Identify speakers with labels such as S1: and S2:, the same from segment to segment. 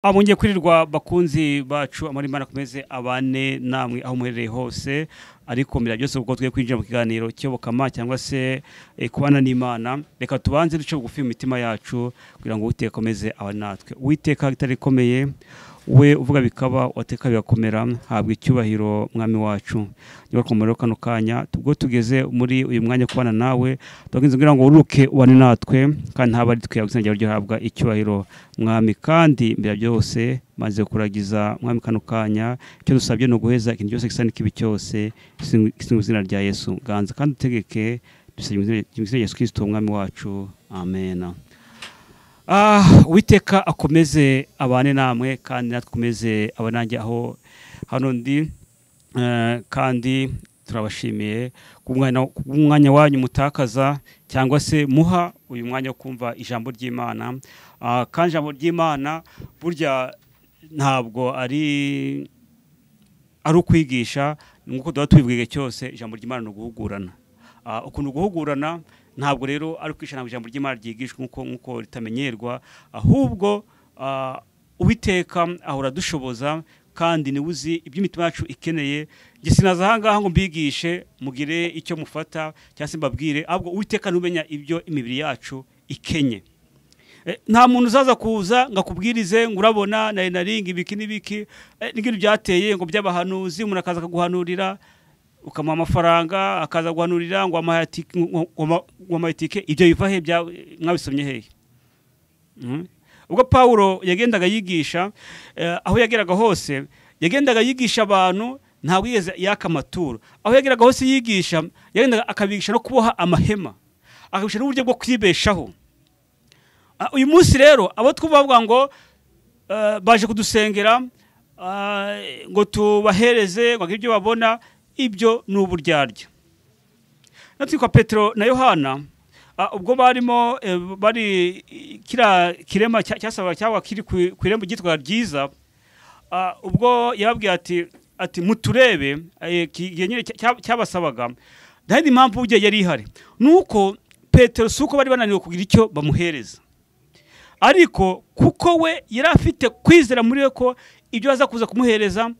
S1: Abonye kwirirwa bakunzi bacu amarimana akomeze abane namwe aho muherereye hose, ariko mbere byose ubwo twe kwinjira mu kiganiro cyobokama cyangwa se kubana n'Imana, reka tubanze duce bugufi mu mitima yacu kugira ngo Uwiteka akomeze abane natwe. Uwiteka itarikomeye we uvuga bikaba, wateka bigakomera, habwa icyubahiro mwami wacu. Niba kumara kano kanya tubwo tugeze muri uyu mwanya kubana nawe, twaginze kugira ngo uruke ubane natwe, kandi ntaba ari twe gusenga ryo habwa icyubahiro mwami. Kandi mbere byose maze kuragiza mwami kano kanya, icyo dusabye no guheza ikintu cyose gisa n'ikibi cyose mu izina rya Yesu. Ganza kandi utegeke, dusabye mu izina rya Yesu Kristo mwami wacu, amen. Uwiteka akomeze abane namwe, kandi natwe akomeze abanange aho hano ndi, kandi turabashimiye ku mwanya wanyu mutakaza cyangwa se muha uyu mwanya wo kumva ijambo ry'Imana. Kandi ijambo ry'Imana burya ntabwo ari ukwigisha nkuko tuba tubibwiye cyose, ijambo ry'Imana ni uguhugurana. Ukuntu guhugurana ntabwo rero ari kwishana ijambo ry'Imana ryigishwa nkuko ritamenyerwa, ahubwo Uwiteka ahora dushoboza kandi ni uzi iby'imitima yacu ikeneye. Gisinaza ahangaha ngo mbigishe mugire icyo mufata cyangwa se mbabwire, ahubwo Uwiteka numenya ibyo imibiri yacu ikenye. Nta muntu uzaza kuza ngo akubwirize ngo urabona nari naringa ibiki n'ibiki n'ibintu byateye ngo by'abahanuzi, umuntu akaza akaguhanurira ukamuha amafaranga akaza guhanurira ngo amaye itike, ibyo biva he? Mwabisomye hehe? Ubwo Paulo yagendaga yigisha, aho yageraga hose yagendaga yigisha abantu, ntabwo yigeze yaka amaturo. Aho yageraga hose yigisha, yagendaga akabigisha no kuboha amahema, akabigisha n'uburyo bwo kwibeshaho. Uyu munsi rero abo twubavuga ngo baje kudusengera ngo tubahereze ngo ibyo babona, ibyo ni uburyarya. Natwe Petro na Yohana ubwo barimo bari kira kirema cyasaba cyangwa kiri ku irembo ryitwa ryiza, ubwo yababwiye ati muturebe, nyine cyabasabaga nta impamvu ujye yari ihari, nuko Petro suko bari bananiwe kugira icyo bamuhereza, ariko kuko we yari afite kwizera muri we ko ibyo aza kuza kumuhereza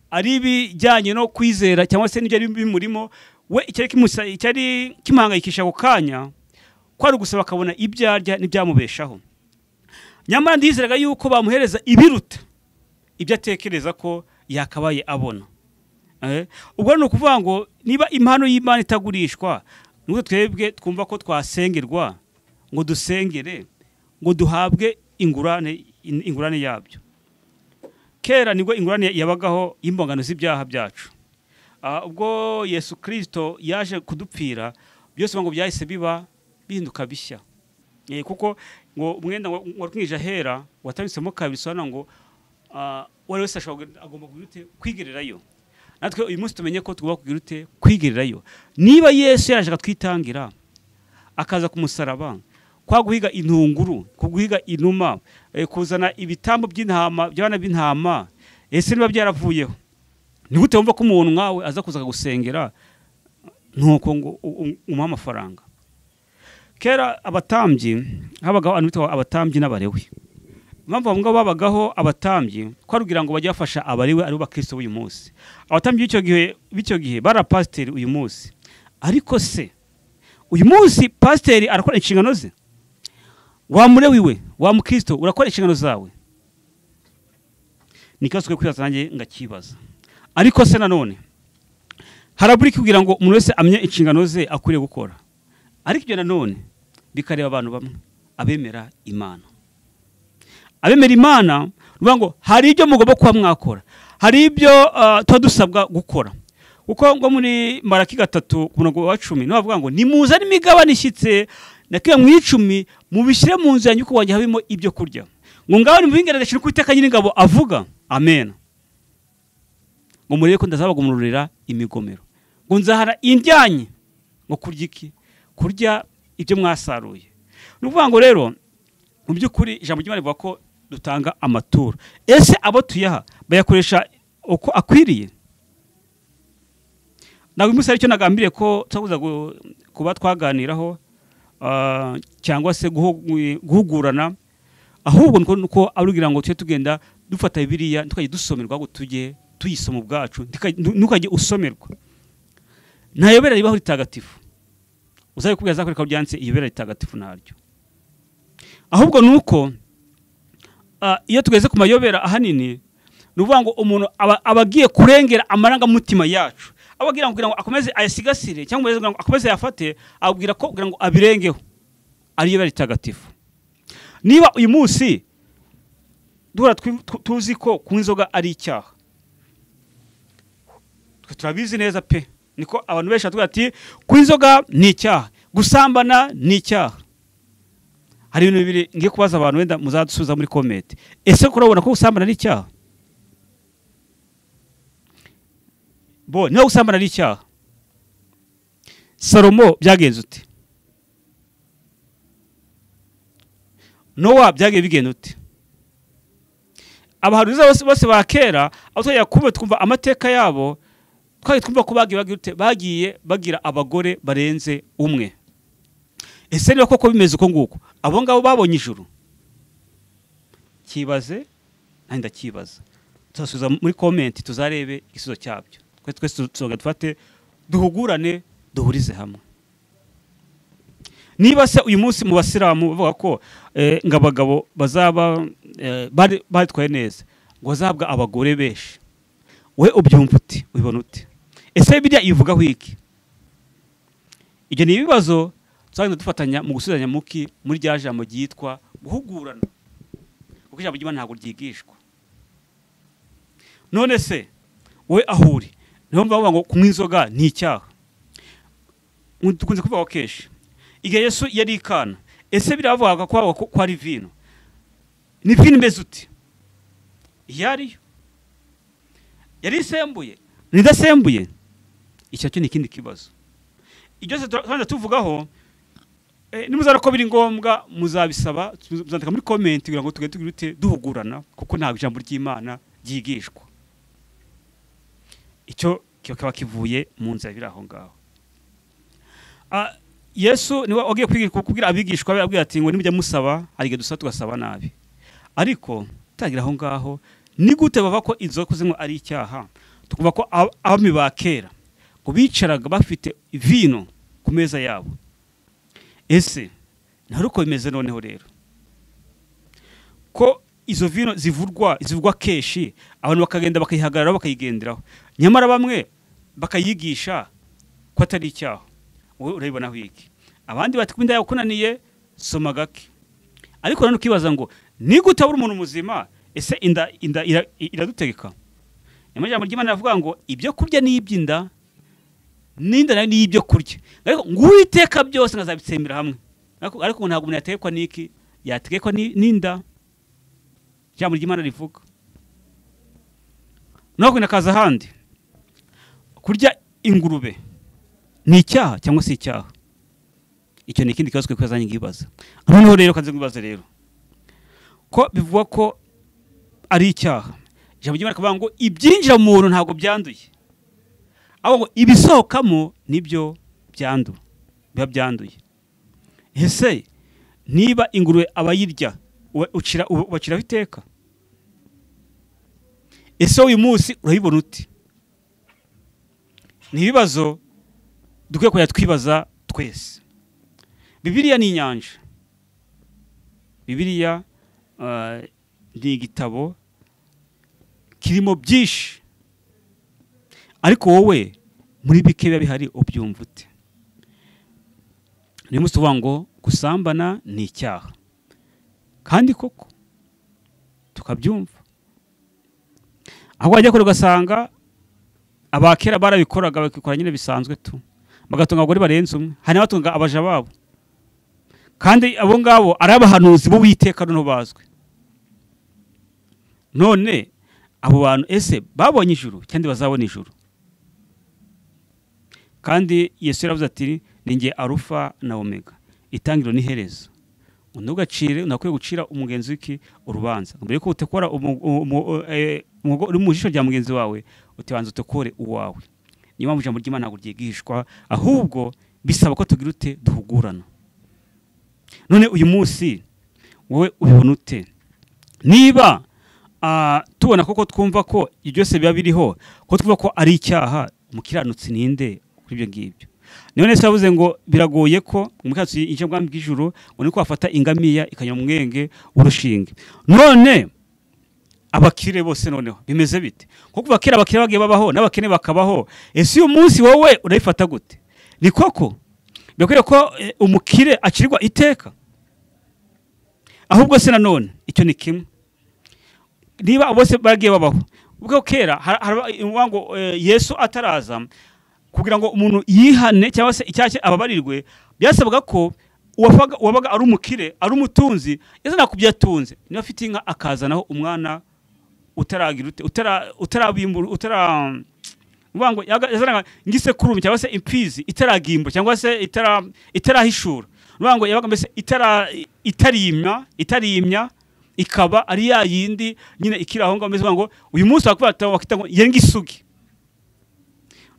S1: ari ibijyanye no kwizera cyangwa se n'ibyo bimurimo, we icyari kimuhangayikisha ako kanya ko ari ugusaba akabona ibyo arya n'ibyamubeshaho. Nyamara ndizeraga yuko bamuhereza ibiruta ibyo atekereza ko yakabaye abona. Ubwo ni ukuvuga ngo niba impano y'Imana itagurishwa, nubwo twebwe twumva ko twasengerwa ngo dusengere ngo duhabwe ingurane yabyo. Kera nibwo ingurane yabagaho y'imbongano z'ibyaha byacu. Ubwo Yesu Kristo yaje kudupfira, byose ngo byahise biba bihinduka bishya. Kuko ngo umwenda warwije ahera watanditsemo kabiri, sobanura ngo uwari wese agomba kwigererayo. Natwe uyu munsi tumenye ko tugomba kugira ute kwigererayo. Niba Yesu yaraje akatwitangira akaza ku musaraba, kwa guhiga intunguru, kuguhiga inuma, kuzana ibitambo by'intama by'abana b'intama, ese niba byaravuyeho ni gute wumva ko umuntu nkawe aza kuza gusengera nuko ngo umuha amafaranga? Kera abatambyi habagaho abantu bitwa abatambyi n'abarewi. Impamvu bamwe babagaho abatambyi ko rugira ngo bajye bafasha abarewi ari bakristo uyu munsi. Abatambyi b'icyo gihe bara pasiteri uyu munsi. Ariko se uyu munsi pasiteri arakora inshingano ze? Wa murewi we, wa mukristo urakora inshingano zawe? Ni kibazo kwibaza nanjye ngakibaza. Ariko se nanone haraburi kugira ngo umuntu wese amenye inshingano ze akwiriye gukora. Ariko ibyo nanone bikareba abantu bamwe abemera Imana. Abemera Imana ruvuga ngo hari ibyo mugomba kuba mwakora, hari ibyo tuba dusabwa gukora. Kuko ngo muri Maraki 3 ku murongo wa 10 niho bavuga ngo nimuzane imigabane ishyitse na kimwe mu 10 mubishyire mu nzu yanyu ko wanjye habimo ibyo kurya. Ngo ngaho nimubingerereshe uko Uwiteka Nyiringabo avuga. Amen. Ngo murebe ko ndazabagumururira imigomero, ngo nzahara indyanye ngo kurya iki? Kurya ibyo mwasaruye. Ni ukuvuga ngo rero mu by'ukuri ijambo ry'Imana rivuga ko dutanga amaturo. Ese abo tuyaha bayakoresha uko akwiriye? Ntabwo umunsi aricyo nagambiriye ko twabuza kuba twaganiraho cyangwa se guhugurana. Ahubwo nuko arugira ngo tujye tugenda dufata Bibiliya tukajya dusomerwa, ngo tujye tuyisoma ubwacu, ntukajye usomerwa. Nta yobera ribaho ritagatifu. Uzabikubwira azakwereka byanditse iyobera ritagatifu naryo. Ahubwo nuko iyo tugeze ku mayobera ahanini ni ukuvuga ngo umuntu aba agiye kurengera amarangamutima yacu, abagira ngo kugira ngo akomeze ayasigasire cyangwa kugira ngo akomeze ayafate, abwira ko kugira ngo abirengeho ariyo yobera ritagatifu. Niba uyu munsi duhora tuzi ko kunywa inzoga ari icyaha, twe turabizi neza pe, niko abantu benshi batubwira ati kunywa inzoga ni icyaha, gusambana ni icyaha. Hari ibintu bibiri ngiye kubaza abantu, wenda muzadusubiza muri comment. Ese kurabona ko gusambana ari icyaha? Bo niba gusambana ari icyaha, Salomo byagenze ute? Nowa byagiye bigenda ute? Abahanuzi bose ba kera aho twajya kumva twumva amateka yabo, twari twumva ko bagiye bagira abagore barenze umwe. Ese niba koko bimeze uko nguko, abo ngabo babonye ijuru? Kibaze nanjye ndakibaza, tuzasubiza muri comment tuzarebe igisubizo cyabyo. Twese tuzoga dufate duhugurane, duhurize hamwe. Niba se uyu munsi mu basilamu bavuga ko ngo abagabo bazaba batwaye neza, ngo bazabwa abagore benshi, we ubyumva ute? Ubibona ute? Ese Bibiliya ivugaho iki? Ibyo ni ibibazo tuzagenda dufatanya mu gusubizanya muki muri rya jambo ryitwa guhugurana, kuko ijambo ry'Imana ntabwo ryigishwa. None se wowe aho uri, niho bavuga ngo kunywa inzoga ni icyaha, dukunze kuvuga kenshi. Igihe Yesu yari ikana, ese biravuga ko ari vino? Ni vino imeze ute? Iyo ariyo yari isembuye, ntidasembuye? Icyo cyo ni ikindi kibazo. Ibyo byose tuvugaho, nimuzara ko biri ngombwa muzabisaba, muzandika muri comment kugira ngo tugende tugirute duhugurana, kuko ntabwo ijambo ry'Imana ryigishwa. Icyo kikaba kivuye mu nzira biri aho ngaho. Yesu niwe wagiye kubwira abigishwa be, abwira ati ngo nimujya musaba, hari igihe dusaba tugasaba nabi. Ariko tagira aho ngaho, ni gute bava ko inzoga kuzinywa ari icyaha? Tukumva ko abami ba kera ngo bicaraga bafite vino ku meza yabo. Ese ntari uko bimeze noneho rero? Ko izo vino zivugwa keshi, abantu bakagenda bakayihagararaho bakayigenderaho, nyamara bamwe bakayigisha ko atari icyaha. Wowe urabibonaho iki? Abandi bati kuba inda yawe kunaniye, soma gake. Ariko nanone ukibaza ngo ni gute abura umuntu muzima? Ese inda iradutegeka? Nyamara ijambo ry'Imana rivuga ngo ibyo kurya ni iby'inda, n'inda nayo ni ibyo kurya. Ariko ngo Uwiteka byose nkazabitsembera hamwe. Ariko ntabwo umuntu yategekwa n'iki? Yategekwa n'inda. Ijambo ry'Imana rivuga. Nuko nakaza ahandi, kurya ingurube ni icyaha cyangwa se icyaha? Icyo ni ikindi kibazo twazanye ngibaza. Noneho rero kanze ngibaze rero, ko bivugwa ko ari icyaha, ijambo ry'Imana rikavuga ngo ibyinjira mu muntu ntabwo byanduye, ahubwo ibisohokamo nibyo byandu, biba byanduye. Ese niba ingurube abayirya ubaciraho iteka? Ese uyu munsi urabibona ute? Ni ibibazo dukwiye kujya twibaza twese. Bibiliya ni inyanja. Bibiliya ni igitabo kirimo byinshi, ariko wowe muri bike biba bihari ubyumva ute? Ni umunsi uvuga ngo gusambana ni icyaha, kandi koko tukabyumva. Aho wajya kure ugasanga abakera barabikoraga, bakikora nyine bisanzwe tu, bagatunga abagore barenze umwe, hari n'abatunga abaja babo, kandi abo ngabo ari abahanuzi b'Uwiteka noneho bazwi. None abo bantu ese babonye ijuru cyangwa bazabona ijuru? Kandi Yesu yaravuze ati ni njye Arufa na Omega, itangiriro n'iherezo. Ntugacire, unakwiye gucira umugenzi w'iki urubanza. Mbere yuko utekora uri mu jisho rya mugenzi wawe, utibanza utekore uwawe. Niyo mpamvu ijambo ry'Imana ntabwo ryigishwa, ahubwo bisaba ko tugira ute? Duhugurana. None uyu munsi wowe ubibona ute? Niba tubona koko twumva ko ibyo byose biba biriho, ko twumva ko ari icyaha, umukiranutsi ninde kuri ibyo ngibyo? Niyo nese yavuze ngo biragoye ko umukiranutsi yinjira mu bwami bw'ijuru, ngo niko wafata ingamiya ikanyura mu mwenge w'urushinge. None abakire bose noneho bimeze bite? Kuko kuva kera abakire bagiye babaho n'abakene bakabaho, ese uyu munsi wowe urayifata gute? Ni koko birakwiriye ko umukire acirwa iteka? Ahubwo se nanone icyo ni kimwe, niba bose bagiye babaho ubwo kera ngo Yesu ataraza, kugira ngo umuntu yihane cyangwa se icyaha ababarirwe, byasabaga ko uwabaga ari umukire ari umutunzi yazana kubyo yatunze, niba afite inka akazanaho umwana utaragira utarabimbura utara ngo yazanaga ngisekurume cyangwa se imfizi itaragimba cyangwa se itarahishura, ngo yabaga mbese itarimya ikaba ari ya yindi nyine ikiri aho ngaho, mbese ngo uyu munsi wakubata wakita ngo yari ngisugi.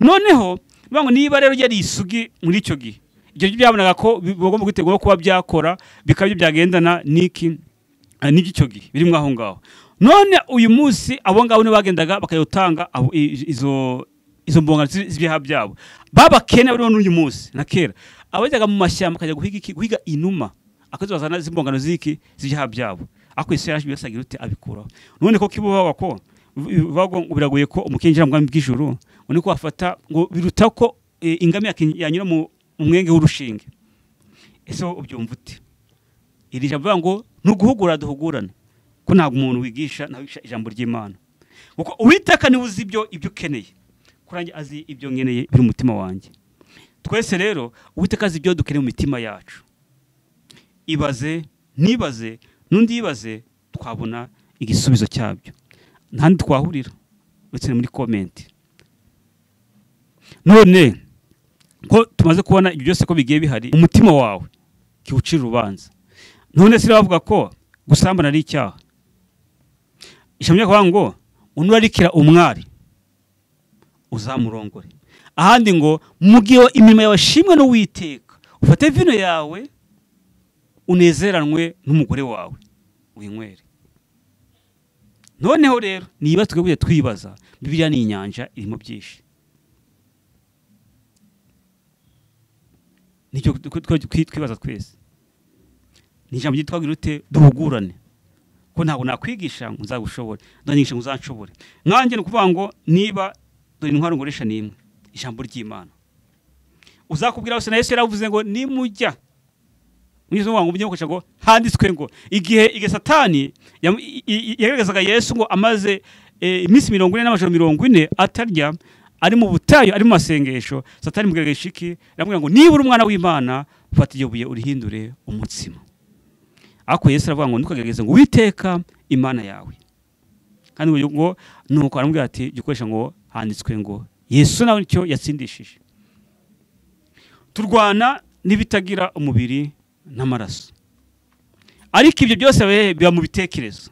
S1: Noneho ngo niba rero yari isugi muri icyo gihe, ibyo byabonaga ko bigomba gutegurwa kuba byakora bikaba byagendana n'iki n'icyo gihe biri aho ngaho. None uyu munsi abo ngabo bagendaga bakayotanga izo mbongano z'ibyaha byabo, babakene bari n'uyu munsi na kera abajyaga mu mashyamba akajya guhiga inuma akazibazana z'imbongano z'iki z'ibyaha byabo, ariko Yesu yaraje byose agira ute abikuraho. None ko kibubaga ko ngo biragoye ko umukinjira mu bwami bw'ijuru, ngo niko wafata ngo biruta ko ingamiya yanyura mu mwenge w'urushinge. Ese ubyumva ute? Iri jambo ngo nuguhugura duhugurana, ko ntabwo umuntu wigisha ntawigisha ijambo ry'Imana, kuko Uwiteka niwe uzi ibyo ukeneye, kurangi azi ibyo nkeneye biri mu mutima wanjye. Twese rero Uwiteka azi ibyo dukeneye mu mitima yacu. Ibaze, nibaze, n'undi yibaze, twabona igisubizo cyabyo. Ntandi twahurira uretse muri comment. None ko tumaze kubona ibyo byose ko bigiye bihari, umutima wawe kiwucira urubanza. None se bavuga ko gusambana ari icyaha, ishamya kwa ngo unurarikira umwari uzamurongore, ahandi ngo mugiye imirimo yawe shimwe no witeka, ufate vino yawe unezeranwe n'umugore wawe winywere. Noneho rero niba twebwe twibaza, Bibiliya ni inyanja irimo byinshi, nicyo twibaza twese. Ni ijambo ryitwa ute duhugurane, ko ntabwo nakwigisha ngo nzagushobore, ndanyigisha ngo uzanshobore. Nkanjye ni ukuvuga ngo niba dore intwaro ngoresha ni imwe, ijambo ry'Imana. Uzakubwira wese na Yesu yaravuze ngo nimujya mwizo wangu mujye mukoresha ngo handitswe ngo igihe Satani yagaragazaga Yesu ngo amaze iminsi 40 n'amajoro 40 atarya, ari mu butayu ari mu masengesho, Satani mugaragaje iki? Aramubwira ngo niba uri umwana w'Imana fata iryo buye urihindure umutsima. Ariko Yesu aravuga ngo ntukagerageze ngo Uwiteka Imana yawe. Kandi ngo nuko aramubwira ati gikoresha ngo handitswe ngo Yesu nawe nicyo yatsindishije. Turwana n'ibitagira umubiri n'amaraso, ariko ibyo byose biba mu bitekerezo,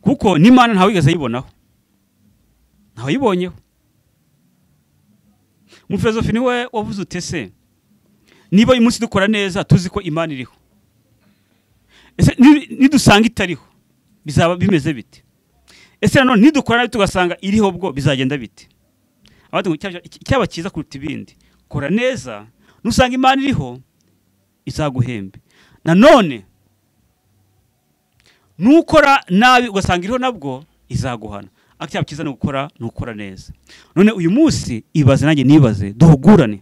S1: kuko n'Imana ntawe wigeze ayibonaho, ntawe yibonyeho. Umufilosofi niwe wavuze utese niba uyu munsi dukora neza tuzi ko Imana iriho, ese nidusanga itariho bizaba bimeze bite? Ese nanone nidukora nabi tugasanga iriho bwo bizagenda bite? Abandi ngo icyaba cyiza kuruta ibindi, kora neza nusanga Imana iriho izaguhembe. Nanone nukora nabi ugasanga iriho nabwo izaguhana. Ariko icyaba cyiza ni gukora nukora neza. None uyu munsi ibaze nanjye nibaze duhugurane.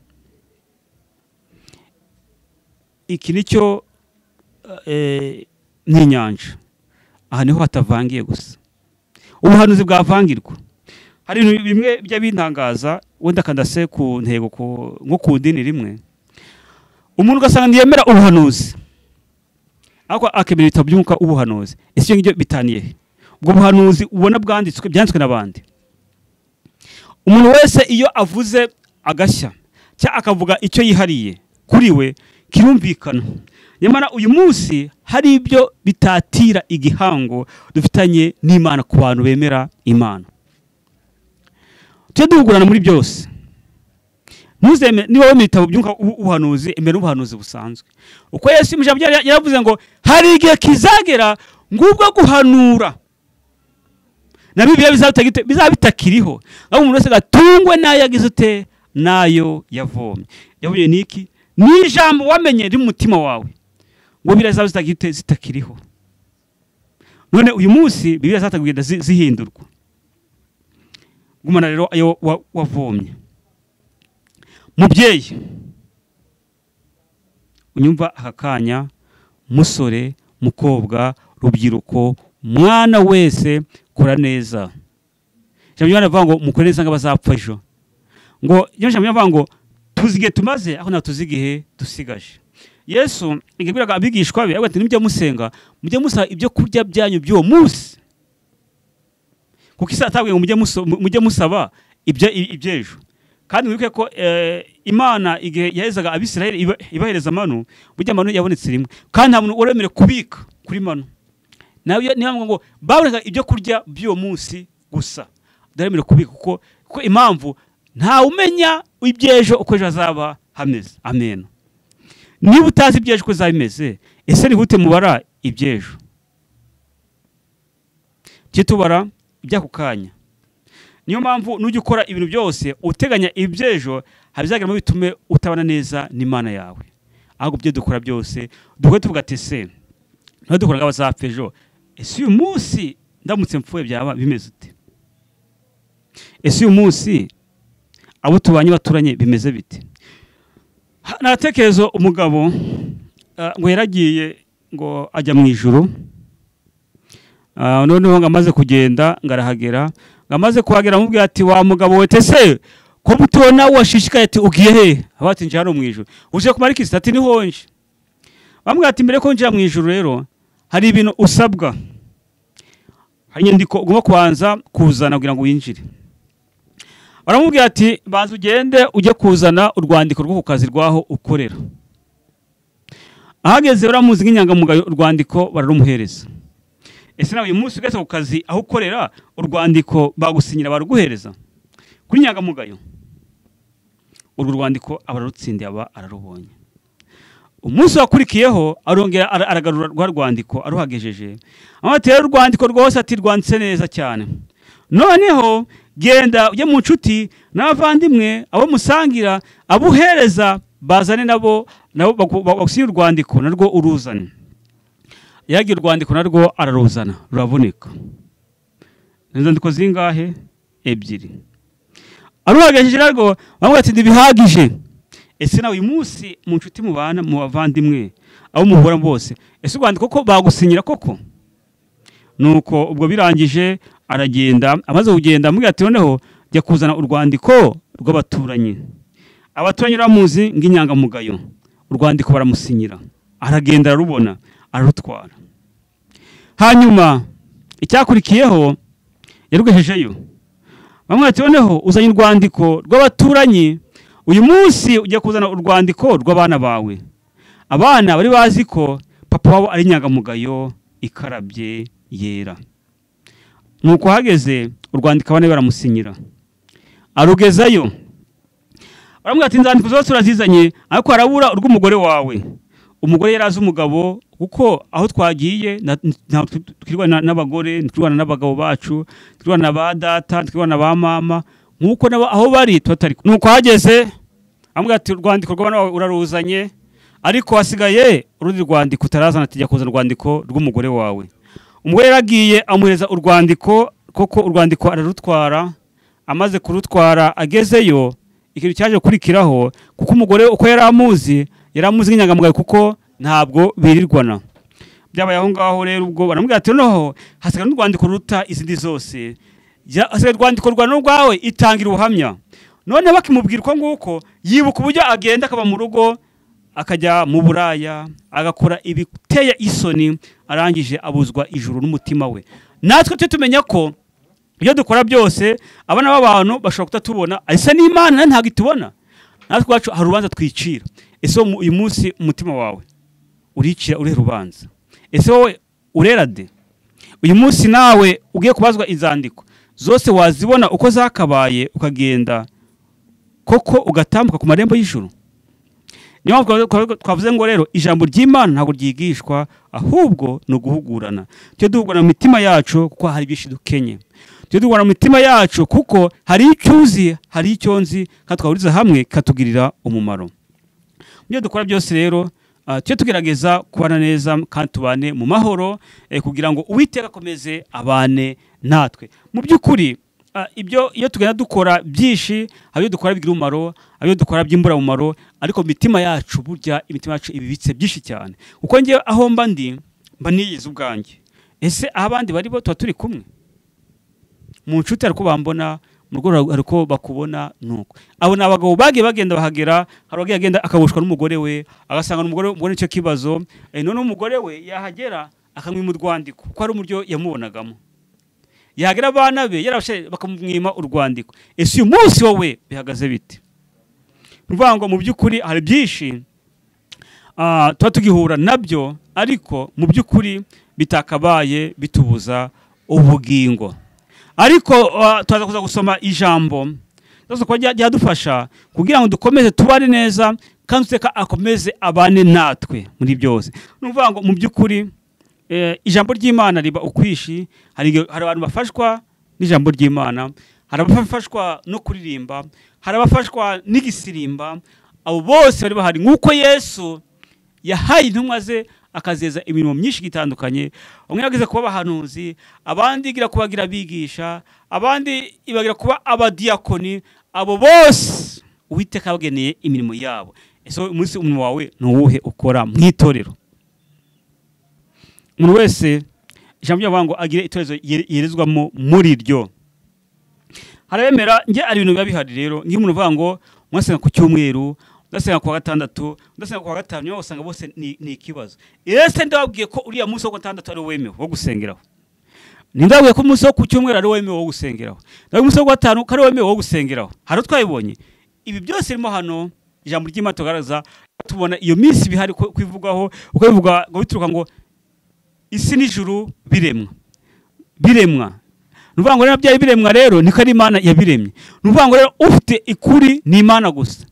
S1: Iki nicyo ni inyanja, aha niho hatavangiye gusa, ubuhanuzi bwavangirwa. Hari ibintu bimwe bijya bintangaza, wenda kandase ku ntego nko ku dini rimwe, umuntu ugasanga ntiyemera ubuhanuzi ariko akemera ibitabo by'umwuka ubuhanuzi. Ese ibyo ngibyo bitaniye he? Ubwo buhanuzi ubona bwanditswe byanditswe n'abandi. Umuntu wese iyo avuze agashya cyangwa akavuga icyo yihariye kuri we kirumvikana, nyamara uyu munsi hari ibyo bitatira igihango dufitanye n'Imana ku bantu bemera Imana. Tujye duhugurana muri byose. Ntuzeme niba wemera ibitabo by'umwuka ubuhanuzi, emera ubuhanuzi busanzwe. Uko Yesu mu ijambo rye yaravuze ngo hari igihe kizagera Ngubwo guhanura na Bibiliya bizaba bitakiriho, aho umuntu wese gatungwe nayo yagize ute, nayo yavomye. Yavomye niki? Ni ijambo wamenye riri mu mutima wawe, ngo Bibiliya zaba zitagite zitakiriho. None uyu munsi Bibiliya zatagenda zihindurwa. Gumana rero ayo wavomye. Mubyeyi unyumva aka kanya, musore, mukobwa, rubyiruko, mwana wese, kora neza. Ijambo ry'Imana rivuga ngo mukore neza nk'abazapfa ejo. Ngo ijambo ry'Imana rivuga ngo tuzi igihe tumaze, aho ntabwo tuzi igihe dusigaje. Yesu yabwiraga abigishwa be ati nimujya musenga, mujye musaba ibyo kurya byanyu by'uwo munsi. Kuko isi atabwiye ngo mujye musaba iby'ejo. Kandi wibuke ko Imana igihe yahezaga Abisirayeli ibahereza manu, burya manu yabonetse rimwe, kandi nta muntu uremerewe kubika kuri manu. Nawe niyo ngo baboneka ibyo kurya by'uwo munsi gusa, udaremerewe kubika, kuko impamvu nta umenya iby'ejo uko ejo hazaba hameze. Amen. Niba utazi iby'ejo uko bizaba bimeze, ese ni gute mubara iby'ejo? Tujye tubara iby'ako kanya. Niyo mpamvu nujya ukora ibintu byose uteganya iby'ejo, habizageramo bitume utabana neza n'Imana yawe. Ahubwo ibyo dukora byose dukore tuvuga ati se ntabwo dukora nk'abazapfa ejo, ese uyu munsi ndamutse mpfuye byaba bimeze ute? Ese uyu munsi abo tubanye baturanye bimeze bite? Natekerezo umugabo ngo yaragiye ngo ajya mu ijuru, noneho ngo amaze kugenda ngo arahagera, ngo amaze kuhagera amubwira ati wa mugabo we se ko mutona washishikaye ati ugiye he? Ati nje hano mu ijuru. Uje kumara iki? Ati niho nje. Bamubwira ati mbere ko nja mu ijuru rero hari ibintu usabwa, hari inyandiko ugomba kubanza kuzana kugira ngo winjire. Baramubwira ati banza ugende ujye kuzana urwandiko rwo ku kazi rwaho ukorera. Ahageze baramuzi nk'inyangamugayo, urwandiko bararumuhereza. Ese nawe uyu munsi ugeze ku kazi aho ukorera, urwandiko bagusinyira baruguhereza kuri inyangamugayo? Urwo rwandiko abararutsindiye aba ararubonye. Umunsi wakurikiyeho arongera aragarura rwa rwandiko aruhagejeje. Ati rero urwandiko rwose ati rwanditse neza cyane. Noneho genda ujye mu nshuti n'abavandimwe abo musangira abuhereza bazane nabo bagusinyira urwandiko narwo uruzane. Yagiye urwandiko narwo araruzana ruraboneka. Inzandiko zingahe? Ebyiri. Aruhagejeje narwo bamwe ati ndibihagije. Ese nawe uyu munsi mu nshuti mubana mu bavandimwe abo muhura bose, ese urwandiko koko bagusinyira koko? Nuko ubwo birangije aragenda, amaze kugenda amubwira ati noneho jya kuzana urwandiko rw'abaturanyi. Abaturanyi bamuzi ng'inyangamugayo, urwandiko baramusinyira, aragenda ararubona ararutwara. Hanyuma icyakurikiyeho yarugejejeyo, bamwe ati noneho uzanye urwandiko rw'abaturanyi, uyu munsi ujya kuzana urwandiko rw'abana bawe. Abana bari bazi ko papa wabo ari inyangamugayo ikarabye yera. Nuko hageze urwandiko abana baramusinyira, arugezayo. Baramubwira ati inzandiko zose urazizanye, ariko harabura urw'umugore wawe. Umugore yarazi umugabo, kuko aho twagiye twirwana n'abagore, twirwana n'abagabo bacu, twirwana na ba data, twirwana na ba mama, nkuko nabo aho bari tutari. Nuko hageze amubwira ati urwandiko rw'abana bawe uraruzanye, ariko hasigaye urundi rwandiko utarazana, ati jya kuzana urwandiko rw'umugore wawe. Umugore yaragiye amuhereza urwandiko, koko urwandiko ararutwara. Amaze kurutwara agezeyo, ikintu cyaje gukurikiraho, kuko umugore uko yari amuzi nk'inyangamugayo, kuko ntabwo birirwana. Byabaye aho ngaho rero ubwo baramubwira ati noneho hasigaye n'urwandiko ruruta izindi zose, hasigaye urwandiko rwa n'urwawe, itangira ubuhamya. None bakimubwira uko nguko, yibuka uburyo agenda akaba mu rugo, akajya mu buraya, agakora ibiteye isoni, arangije abuzwa ijuru n'umutima we. Natwe tujye tumenya ko ibyo dukora byose abana b'abantu bashobora kutatubona, ese n'Imana ntabwo itubona. Natwe ubwacu hari urubanza twicira. Ese uyu munsi umutima wawe uricira urihe rubanza? Ese wowe urera de? Uyu munsi nawe ugiye kubazwa inzandiko zose wazibona uko zakabaye, ukagenda koko ugatambuka ku marembo y'ijuru? Niyo mpamvu twavuze ngo rero ijambo ry'Imana ntabwo ryigishwa, ahubwo ni uguhugurana. Tujye duhugurana mu mitima yacu kuko hari byinshi dukenye. Tujye duhugurana mu mitima yacu kuko hari icyo uzi, hari icyo nzi, kandi twahuriza hamwe katugirira umumaro. Mu byo dukora byose rero tujye tugerageza kubana neza kandi tubane mu mahoro, kugira ngo Uwiteka akomeze abane natwe. Mu by'ukuri ibyo iyo tugenda dukora byinshi, hari ibyo dukora bigira umumaro, hari ibyo dukora by'imburamumaro, ariko imitima yacu burya imitima yacu ibibitse byinshi cyane. Kuko njye aho mba ndi mba niyize ubwanjye. Ese aho abandi bari bo tuba turi kumwe? Mu nshuti ariko bambona, mu rugo ariko bakubona nuko. Abo ni abagabo bagiye bagenda bahagera, hari uwagiye agenda akabushwa n'umugore we, agasanga umugore nicyo kibazo, none umugore we yahagera akamwima urwandiko kuko ari umuryo yamubonagamo. Yahagera abana be yarabashe bakamwima urwandiko. Ese uyu munsi wowe bihagaze bite? Ruvuga ngo mu by'ukuri hari byinshi tuba tugihura nabyo, ariko mu by'ukuri bitakabaye bitubuza ubugingo. Ariko tuza kuza gusoma ijambo tuza kuba ryadufasha kugira ngo dukomeze tubane neza kandi Uwiteka akomeze abane natwe muri byose. Nuvuga ngo mu by'ukuri ijambo ry'Imana riba ukwishi. Hari abantu bafashwa n'ijambo ry'Imana, hari abafashwa no kuririmba, hari abafashwa n'igisirimba. Abo bose bari bahari nk'uko Yesu yahaye intumwa ze akazeza imirimo myinshi itandukanye. Umwe yagize kuba abahanuzi, abandi igira kubagira abigisha, abandi ibagira kuba abadiakoni. Abo bose Uwiteka yabageneye imirimo yabo. Ese umunsi umurimo wawe ni uwuhe ukora mu itorero? Umuntu wese ijambo ry'Imana ngo agire itorero yerezwamo muri ryo. Harabemera nge ari ibintu biba bihari rero, ngiye umuntu uvuga ngo mwasenga ku cyumweru, udasenga ku wa gatandatu, udasenga ku wa gatanu, niyo usanga bose ni ikibazo. Ese ndababwiye ko uriya munsi wo gatandatu ari wemewe wo gusengeraho? Ndababwiye ko umunsi wo ku cyumweru ari wemewe wo gusengeraho? Ndababwiye umunsi wo gatanu ko ari wemewe wo gusengeraho? Hari twabibonye. Ibi byose birimo hano ijambo ry'Imana tugaragaza, tubona iyo minsi bihari kwivugwaho, uko bivuga ngo bituruka ngo isi n'ijuru biremwa. Biremwa. Nuvuga ngo rero byari biremwa rero niko ari Imana yabiremye. Nuvuga ngo rero ufite ikuri ni Imana gusa.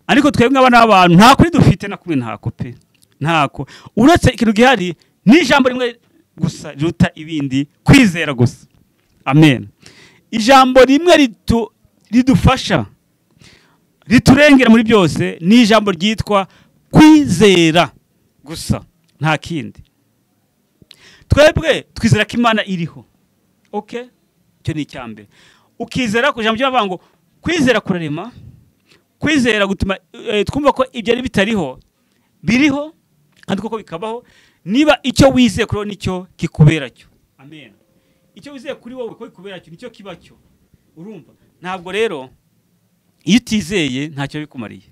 S1: Ariko twebwe abana b'abantu nta kuri dufite na kumwe, ntako pe. Ntako. Uretse ikintu gihari ni ijambo rimwe gusa riruta ibindi, kwizera gusa. Amen. Ijambo rimwe ridufasha riturengera muri byose ni ijambo ryitwa kwizera gusa, nta kindi. Twebwe twizera ko Imana iriho. Okay? Icyo ni icyambere. Ukizera ku ijambo ry'Imana ngo kwizera kurarema, kwizera gutuma twumva ko ibyo ari bitariho biriho kandi koko bikabaho. Niba icyo wizeye kuri wowe nicyo kikubera cyo. Amen. Icyo wizeye kuri wowe ko kikubera cyo nicyo kiba cyo. Urumva? Ntabwo rero iyo utizeye ntacyo bikumariye.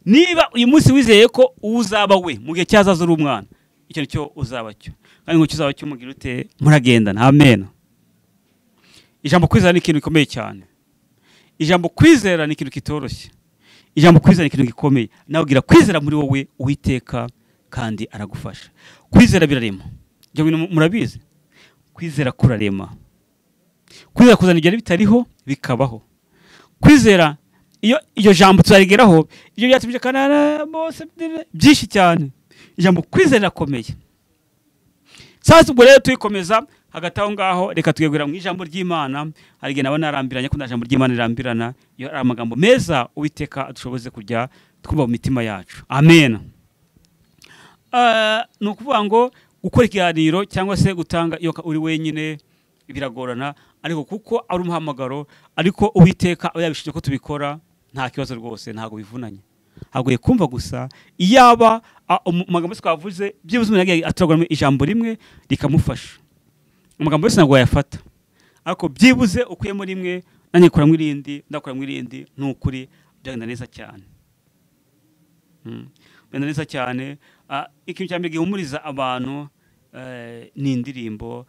S1: Niba uyu munsi wizeye ko uzaba we mu gihe cyazaza uri umwana, icyo nicyo uzaba cyo. Kandi ngo kizaba cyo mugira ute muragendana. Amen. Ijambo kwizera ni ikintu gikomeye cyane. Ijambo kwizera ni ikintu kitoroshye. Ijambo kwizera ni ikintu gikomeye. Nawe ugira kwizera muri wowe Uwiteka kandi aragufasha. Kwizera birarema. Ibyo bintu murabizi. Kwizera kurarema. Kwizera kuzana ibyo bitariho bikabaho. Kwizera iyo iryo jambo tuzarigeraho, ibyo byatumije kanara bose byinshi cyane. Ijambo kwizera rakomeye. Sasa ubwo rero tuyikomeza hagati aho ngaho, reka twegera mu ijambo ry'Imana. Hari igihe nabo narambiranye ko ijambo ry'Imana rirambirana, iyo ari amagambo meza Uwiteka adushoboze kujya twumva mu mitima yacu. Amen. Ni ukuvuga ngo gukora ikiganiro cyangwa se gutanga iyo uri wenyine biragorana, ariko kuko ari umuhamagaro, ariko Uwiteka aba yabishije ko tubikora, nta kibazo rwose, ntago bivunanye. Hagoye kumva gusa iyaba amagambo twavuze byibuze umuntu yagiye atoraguramo ijambo rimwe rikamufasha. Amagambo yose ntabwo yayafata, ariko byibuze ukuyemo rimwe nanjye nkuramo irindi, ndakuramo irindi, ni ukuri byagenda neza cyane. Byagenda neza cyane. Ikintu cya mbere gihumuriza abantu ni indirimbo.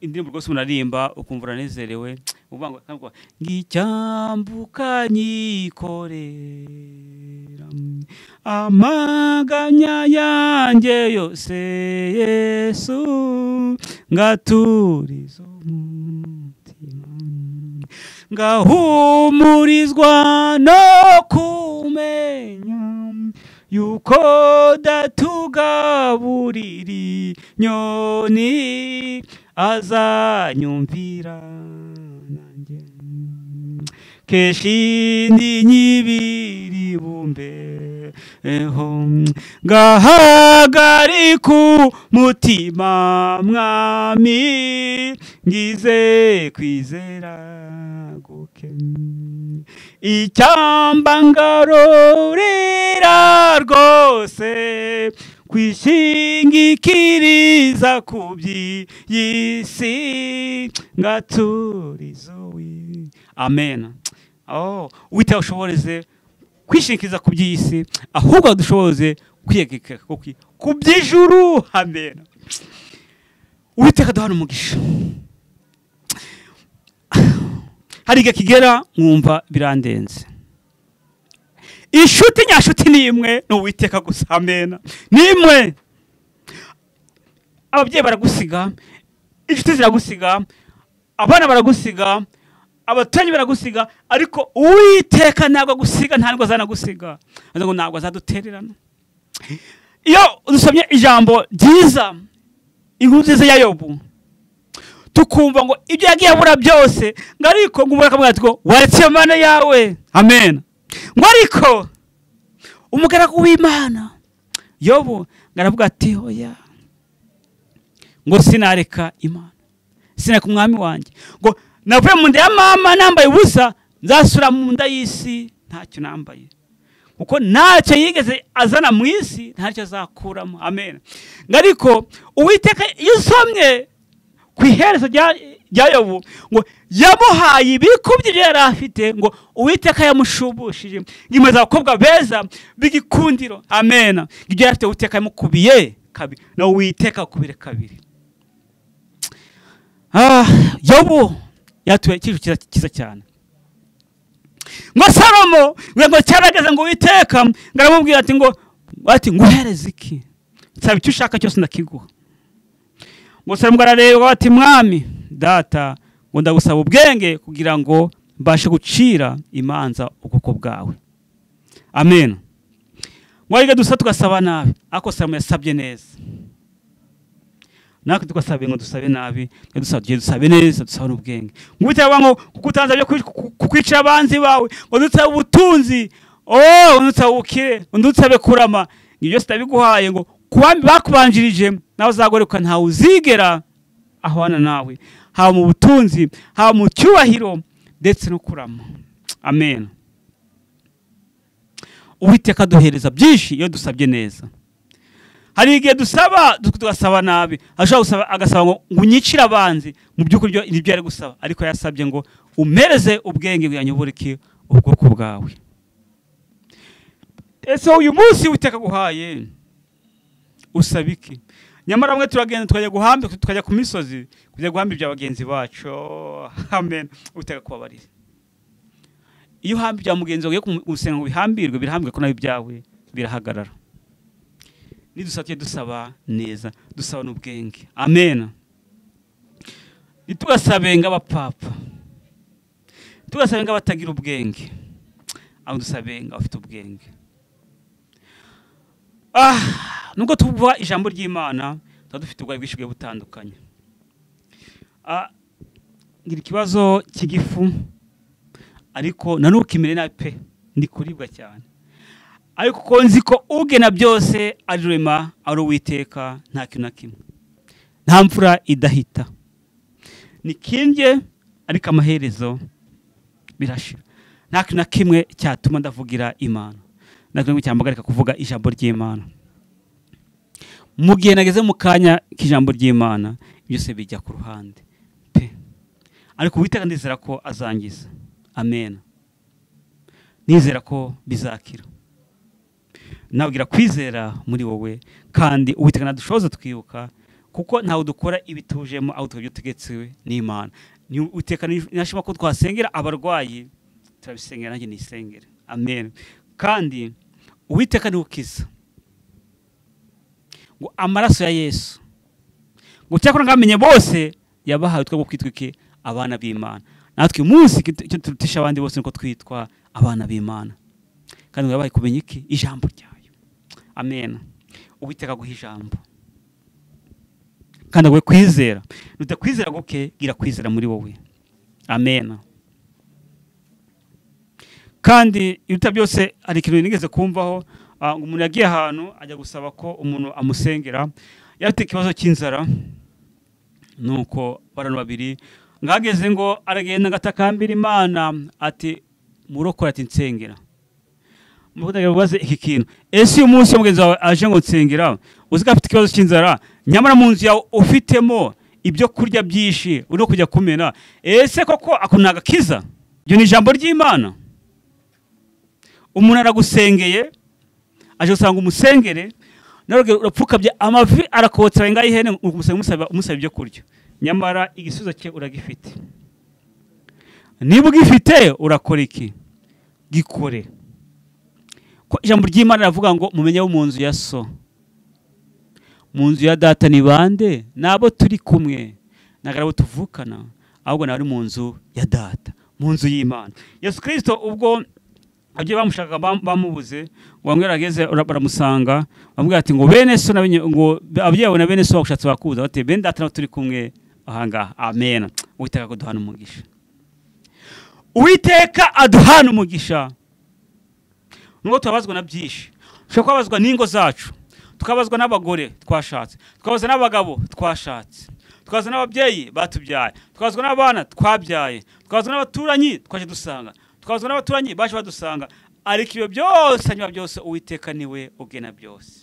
S1: Indirimbo rwose umuntu aririmba ukumva uranezerewe, uvuga ngo ngicyambuka nyikorera amaganya yanjye yose Yesu ngaturiza umutima ngahumurizwa no kumenya Yuko datugaburira inyoni azanyumvira nanjye kenshi ndi nyibiri bumbe eho ngahagarika umutima mwami ngize kwizera guke icyamba ngarorera rwose kwishingikiriza ku by'isi ngaturiza amen. Oh, Uwiteka ushoboreze kwishingikiriza ku by'isi ahubwo dushoboze kwiyegeka ku by'ijuru. Amen. Uwiteka duhana umugisha. Hari igihe kigera nkumva birandenze. Inshuti nyashuti ni imwe, ni Uwiteka gusa. Amen. Ni imwe. Ababyeyi baragusiga, inshuti ziragusiga, abana baragusiga, abaturanyi baragusiga, ariko Uwiteka ntabwo agusiga, ntabwo azanagusiga. Ngo ntabwo azadutererana. Iyo dusomye ijambo ryiza, inkuru nziza ya Yobu, tukumva ngo ibyo yagiye abura byose, ngo ariko ngo umuraka ngo waretse Imana yawe. Amen. Ngo ariko umugaragu w'Imana Yobu ngaravuga ati oya, ngo sinareka Imana, sinareka umwami wanjye, ngo navuye mu nda ya mama nambaye ubusa, nzasura mu nda y'isi ntacyo nambaye, kuko ntacyo yigeze azana mu isi ntacyo azakuramo. Amen. Ngo ariko Uwiteka iyo usomye ku iherezo rya Yobu ngo yamuhaye ibikubye ibyo yari afite, ngo Uwiteka yamushubushije ngo abakobwa beza b'igikundiro. Amen. Ibyo yari afite Uwiteka yamukubiye kabiri, na Uwiteka akubire kabiri. Yobu yatuye ikintu cyiza cyane. Ngo Salomo ngo cyarageze ngo Uwiteka ngo aramubwira ati ngo ati nguhereze iki, nsaba icyo ushaka cyose ndakiguha. Ngo Salomo arareba ati mwami data, ngo ndagusaba ubwenge kugira ngo mbashe gucira imanza ubwoko bwawe. Amen. Ngo ariko dusa tugasaba nabi, ariko Salomo yasabye neza. Natwe tugasabe ngo dusabe nabi, dusabe dusabe neza, dusabe ubwenge. Ngo bitaba ngo kukutanza byo kukwicira abanzi bawe, ngo dusabe ubutunzi, oh ndutsabe ubukire, ndutsabe kurama, ibyo byose ndabiguhaye, ngo kubambi bakubanjirije nawe uzagoruka ntawe uzigera ahwana nawe, haba mu butunzi, haba mu cyubahiro ndetse no kurama. Amen. Uwiteka duhereza byinshi iyo dusabye neza. Hari igihe dusaba tugasaba nabi, ashobora gusaba agasaba ngo unyicire abanzi, mu by'ukuri nibyo ari gusaba, ariko yasabye ngo umereze ubwenge bwanyoboreke ubwoko bwawe. Ese uyu munsi Uwiteka guhaye usaba iki? Nyamara bamwe turagenda tukajya guhamba, tukajya ku misozi kujya guhamba ibya bagenzi bacu. Amen. Uwiteka kubabarira. Iyo uhamba ibya mugenzi wawe gusenga ngo bihambirwe, birahambwe ko nawe ibyawe birahagarara. Nidusabye dusaba neza, dusaba n'ubwenge. Amen. Nitugasabe ng'abapapa, tugasabe ng'abatagira ubwenge, aho dusabe ng'abafite ubwenge. Nubwo tuvuga ijambo ry'Imana tuba dufite ubwayi bwinshi bugiye butandukanye. Ngira ikibazo cy'igifu, ariko nanubu kimere nabi pe, ndi kuribwa cyane. Ariko ko nzi ko ugena byose ari Rurema, ari Uwiteka, nta kintu na kimwe, nta mvura idahita, ni kinje ariko amaherezo birashira. Nta kintu na kimwe cyatuma ndavugira Imana, nta kintu cyambagarika kuvuga ijambo ry'Imana. Mu gihe nageze mu kanya k'ijambo ry'Imana byose bijya ku ruhande pe, ariko Uwiteka ndizera ko azangiza. Amen. Nizera ko bizakira. Nabwira kwizera muri wowe, kandi Uwiteka nadushoboza twibuka, kuko ntawe dukora ibitujemo aho tutegetswe n'Imana. Uwiteka nashima ko twasengera abarwayi, turabisengera nanjye nisengera. Amen. Kandi Uwiteka ni ukiza, ngo amaraso ya Yesu, ngo cyakora ngamenye bose yabahawe twebwe kwitwa iki? Abana b'Imana. Natwe umunsi icyo turutisha abandi bose nuko twitwa abana b'Imana. Kandi ngo yabahaye kumenya iki? Ijambo ryayo. Amen. Uwiteka aguha ijambo kandi aguhe kwizera. Nutakwizera guke, gira kwizera muri wowe. Amen. Kandi iruta byose hari ikintu nigeze kumvaho, ngo umuntu yagiye ahantu ajya gusaba ko umuntu amusengera, yafite ikibazo cy'inzara. Nuko abantu babiri ngageze ngo aragenda ngatakambira Imana ati murokora, ati nsengera. Mubaze iki kintu, ese uyu munsi mugenzi wawe aje ngo nsengera, uzi ko afite ikibazo cy'inzara, nyamara mu nzu yawe ufitemo ibyo kurya byinshi uri kujya kumena, ese koko ako ni agakiza? Iryo ni ijambo ry'Imana. Umuntu aragusengeye aje usanga umusengere, nawe urapfukabye amavi arakotsa ngaho ihene, umusaba ibyo kurya, nyamara igisubizo cye uragifite. Niba ugifite urakora iki? Gikore. Ko ijambo ry'Imana riravuga ngo mumenye abo mu nzu ya so, mu nzu ya data ni bande? Nabo turi kumwe, ntabwo ari abo tuvukana, ahubwo ni abari mu nzu ya data, mu nzu y'Imana. Yesu Kristo ubwo ababyeyi bamushakaga bamubuze, ngo bamwe barageze baramusanga, bamubwira ati ngo bene so ngo ababyeyi bawe na bene so bagushatse bakubuza, bati bene data nabo turi kumwe ahangaha. Amen. Uwiteka aduhana umugisha. Uwiteka aduhana umugisha. Nubwo tubabazwa na byinshi, dushobora kubabazwa n'ingo zacu, tukabazwa n'abagore twashatse, tukabazwa n'abagabo twashatse, tukabazwa n'ababyeyi batubyaye, tukabazwa n'abana twabyaye, tukabazwa n'abaturanyi twaje dusanga, tukabazwa n'abaturanyi baje badusanga. Ariko ibyo byose hanyuma byose Uwiteka niwe ugena byose.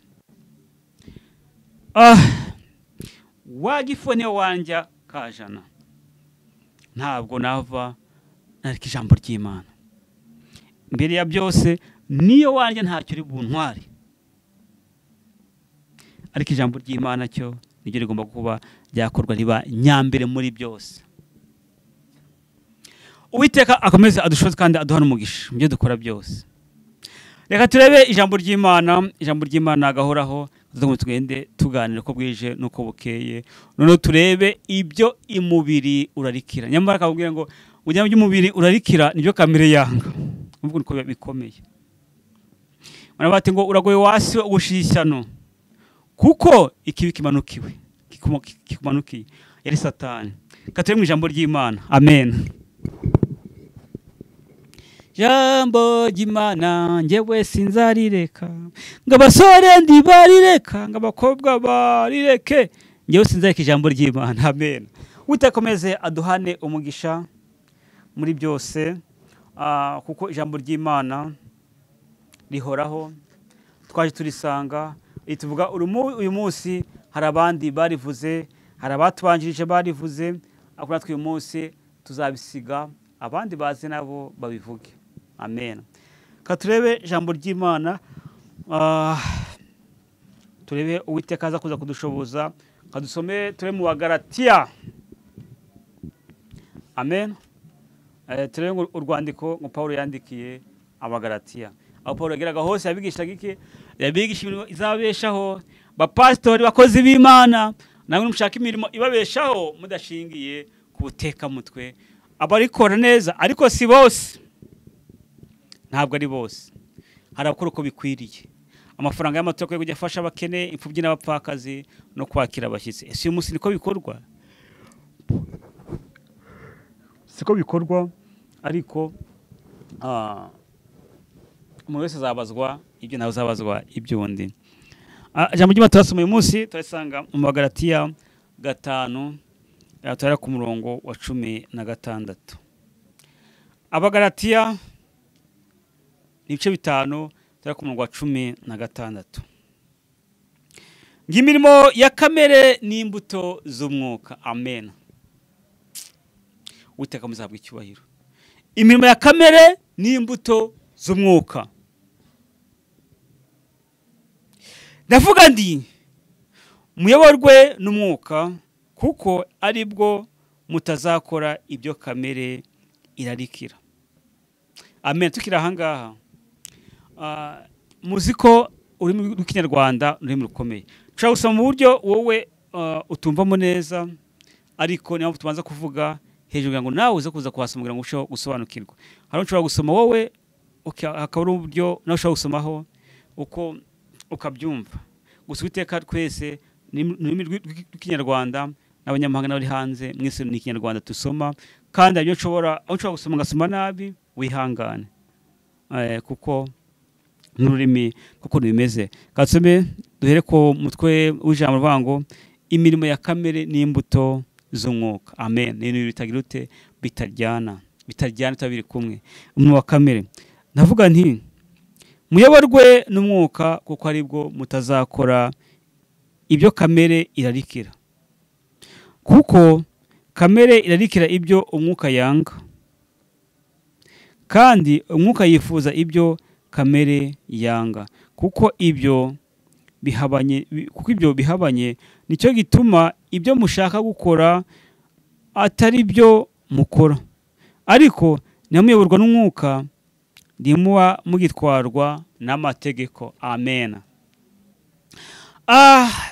S1: Wagifone wanjya kajana, ntabwo nava nareka ijambo ry'Imana. Mbere ya byose niyo wanjye ntacyo uri buntware, ariko ijambo ry'Imana cyo niryo rigomba kuba ryakorwa riba nyambere muri byose. Uwiteka akomeze adushoze kandi aduhana umugisha mu byo dukora byose. Reka turebe ijambo ry'Imana. Ijambo ry'Imana agahoraho, tugende tuganira uko bwije n'uko bukeye. Noneho turebe ibyo imubiri urarikira. Nyamara akababwira ngo ujya mu by'umubiri urarikira nibyo kamere yanga. Ubwo niko bikomeye. Bati ngo uragoye wasi ugushishyano, kuko ikibi kimanukiwe, kikumanukiye yari Satani. Katwe mu ijambo ry'Imana. Amen. Jambo ry'Imana njyewe sinzarireka, ngo abasore ndibarireka, ngo abakobwa barireke, njyewe sinzareka ijambo ry'Imana. Amen. Utakomeze aduhane umugisha muri byose, kuko ijambo ry'Imana rihoraho, twaje turisanga. Ituvuga uyu munsi hari abandi barivuze, hari abatubanjirije barivuze, ariko natwe uyu munsi tuzabisiga abandi baze nabo babivuge. Amen. Ka turebe ijambo ry'Imana, turebe Uwiteka aza kuza kudushoboza. Kadusome turebe mu Bagalatiya. Amen. Turebe urwandiko ngo Paulo yandikiye Abagalatiya. Aho Paulo yageraga hose yabigishaga iki? Yabigisha imirimo izabeshaho. Bapastori, bakozi b'Imana, namwe mushaka imirimo ibabeshaho mudashingiye ku butekamutwe. Abarikora neza, ariko si bose, ntabwo ari bose. Hari abakora uko bikwiriye. Amafaranga y'amatoko yo kujya afasha abakene, imfubyi n'abapfakazi no kwakira abashyitsi. Ese uyu munsi niko bikorwa? Siko bikorwa, ariko umuntu wese azabazwa ibyo, nawe azabazwa iby'undi. Ijambo ry'Imana turasoma uyu munsi turasanga mu Bagalatiya 5, turahera ku murongo wa 16. Abagalatiya ni ibice 5, turahera ku murongo wa 16. Imirimo ya kamere n'imbuto z'umwuka. Amen. Uwiteka muzahabwa icyubahiro. Imirimo ya kamere n'imbuto z'umwuka. Ndavuga ndi muyoborwe n'umwuka, kuko aribwo mutazakora ibyo kamere irarikira. Amen. Tukiri ahangaha, muzi ko ururimi rw'Ikinyarwanda ururimi rukomeye. Ushobora gusoma mu buryo wowe utumvamo neza, ariko niyo mpamvu tubanza kuvuga hejuru kugira ngo nawe uze kuza kuhasoma kugira ngo urusheho gusobanukirwa. Hari ushobora gusoma wowe, hakaba ari uburyo nawe ushobora gusomaho uko ukabyumva. Gusa Uwiteka twese ni ururimi rw'Ikinyarwanda, n'abanyamahanga n'abari hanze mwese ni Ikinyarwanda dusoma, kandi aho ushobora gusoma ngasoma nabi wihangane, kuko n'ururimi kuko bimeze. Katsome duhere ko mutwe w'ijambo ruvuga ngo imirimo ya kamere n'imbuto z'umwuka. Amen. Ni ibintu bitagira ute bitaryana tabiri kumwe. Umurimo wa kamere, ndavuga nti muyoborwe n'umwuka, kuko aribwo mutazakora ibyo kamere irarikira, kuko kamere irarikira ibyo umwuka yanga, kandi umwuka yifuza ibyo kamere yanga, kuko ibyo bihabanye. Nicyo gituma ibyo mushaka gukora atari byo mukora. Ariko nimuyoborwa n'umwuka ntimuba mugitwarwa n'amategeko. Amen.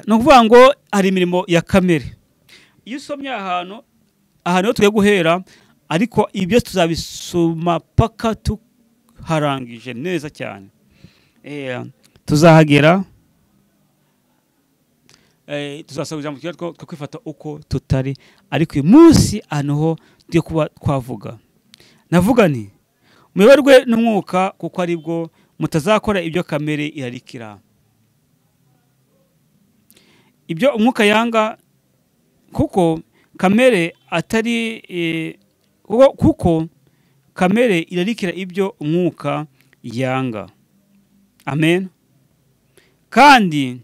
S1: Ni ukuvuga ngo hari imirimo ya kamere. Iyo usomye ahantu tugiye guhera, ariko ibyo tuzabisoma paka tuharangije neza cyane. Tuzahagera, tuzasaba ijambo two kwifata uko tutari, ariko uyu munsi ahantu ho tugiye kuba twavuga. Navuga nti muyoborwe n'umwuka, kuko aribwo mutazakora ibyo kamere irarikira, ibyo umwuka yanga, kuko kamere atari kuko kamere irarikira ibyo umwuka yanga. Amen. Kandi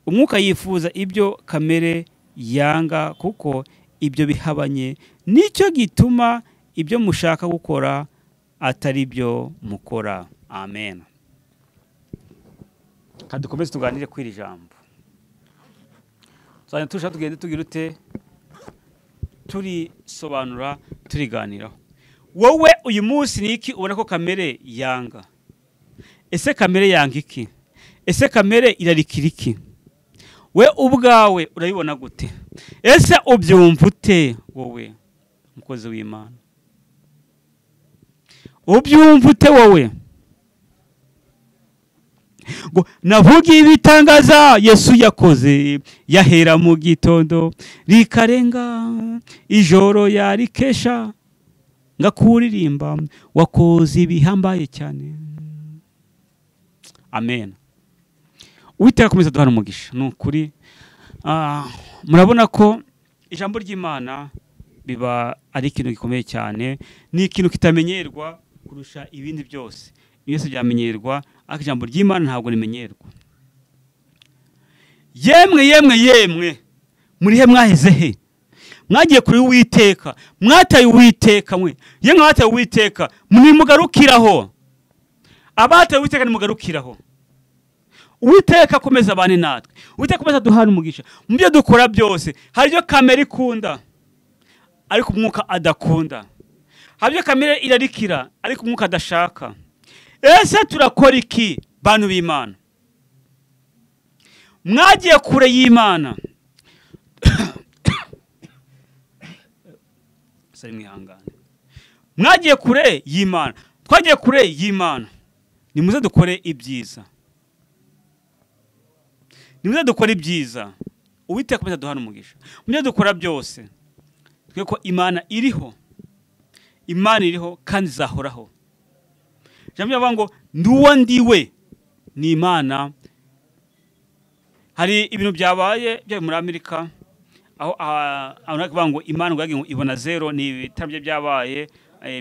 S1: umwuka yifuza ibyo kamere yanga, kuko ibyo bihabanye. Nicyo gituma ibyo mushaka gukora atari byo mukora. Amen. Kandi dukomeze tuganire kuri iri jambo. Tuzajya turushaho tugende tugira ute turisobanura turiganiraho. Wowe uyu munsi ni iki ubona ko kamere yanga? Ese kamere yanga iki? Ese kamere irarikira iki? We ubwawe urabibona gute? Ese ubyumva ute wowe mukozi w'Imana? Ubyumva ute wowe? Ngo navuga ibitangaza Yesu yakoze, yahera mu gitondo rikarenga ijoro yarikesha, ngakuririmba wakoze ibihambaye cyane. Amen. Uwiteka akomeza duhana umugisha. Ni ukuri murabona ko ijambo ry'Imana biba ari ikintu gikomeye cyane, ni ikintu kitamenyerwa kurusha ibindi byose. Byose byamenyerwa, ariko ijambo ry'Imana ntabwo rimenyerwa. Yemwe yemwe yemwe, muri he mwaheze he? Mwagiye kuri Uwiteka, mwataye Uwiteka mwe. Yemwe mwataye Uwiteka, nimugarukiraho. Abataye Uwiteka nimugarukiraho. Uwiteka akomeza abane natwe. Uwiteka akomeza duhana umugisha. Mu byo dukora byose, hari ibyo kamere ikunda ariko umwuka adakunda. Hari ibyo kamere irarikira ariko umwuka adashaka. Ese turakora iki bantu b'Imana? Mwagiye kure y'Imana. Mwagiye kure y'Imana. Twagiye kure y'Imana. Nimuze dukore ibyiza. Nimuze dukore ibyiza. Uwiteka akomeza duhana umugisha. Mu byo dukora byose, twe ko Imana iriho. Imana iriho kandi izahoraho. Jambo yavuga ngo nduwo ndiwe ni Imana. Hari ibintu byabaye bya muri Amerika aho abantu bavuga ngo Imana ngo ibona zero, ni ibitabye byabaye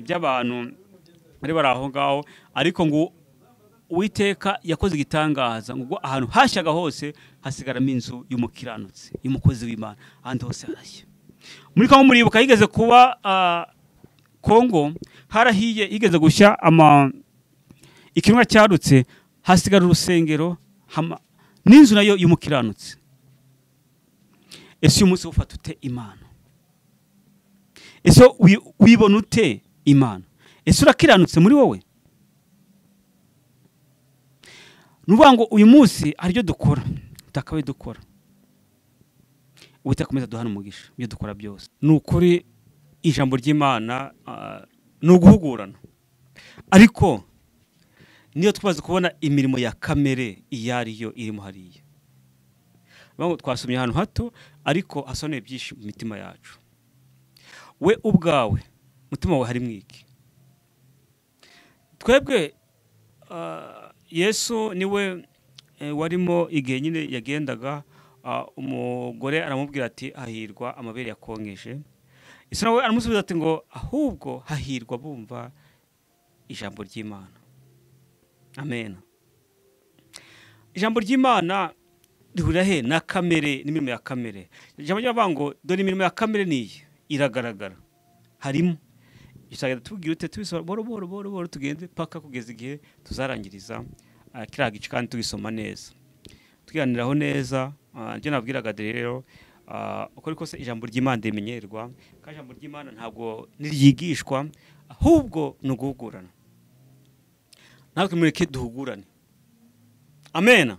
S1: by'abantu bari bari aho ngaho, ariko ngo Uwiteka yakoze igitangaza ngo ahantu hashyaga hose hasigaramo inzu y'umukiranutsi, y'umukozi w'Imana, ahandi hose harashya. Muri Kongo muribuka yigeze kuba Kongo harahiye, yigeze gushya ikirunga cyarutse, hasigara urusengero n'inzu nayo y'umukiranutsi. Ese uyu munsi ufata ute Imana? Ese wibona ute Imana? Ese urakiranutse muri wowe? Nuvuga ngo uyu munsi hari ibyo dukora tutakabaye dukora. Uwiteka akomeza duhana umugisha ibyo dukora byose. Ni ukuri ijambo ry'Imana ni uguhugurana, ariko Niyo tumaze kubona imirimo ya kamere iyo ariyo irimo hariya. Twasomye ahantu hato ariko hasobanuye byinshi mu mitima yacu. We ubwawe mutima wawe harimo iki? Twebwe Yesu niwe warimo igihe nyine yagendaga, umugore aramubwira ati hahirwa amabere yakonkeje. Yesu nawe aramusubiza ati ngo ahubwo hahirwa bumva ijambo ry'Imana. Amen. Ijambo ry'Imana rihurira he na kamere n'imirimo ya kamere? Ijambo ry'Imana ngo dore imirimo ya kamere niyi iragaragara, harimo isagenda tubwira ute tubisoma boro boro boro boro tugende paka kugeza igihe tuzarangiriza kiriya gice kandi tugisoma neza tuganiraho neza. Ibyo nabwiraga rero uko ariko se ijambo ry'Imana rimenyerwa, kandi ijambo ry'Imana ntabwo niryigishwa ahubwo ni uguhugurana. Natwe mureke duhugurane. Amen.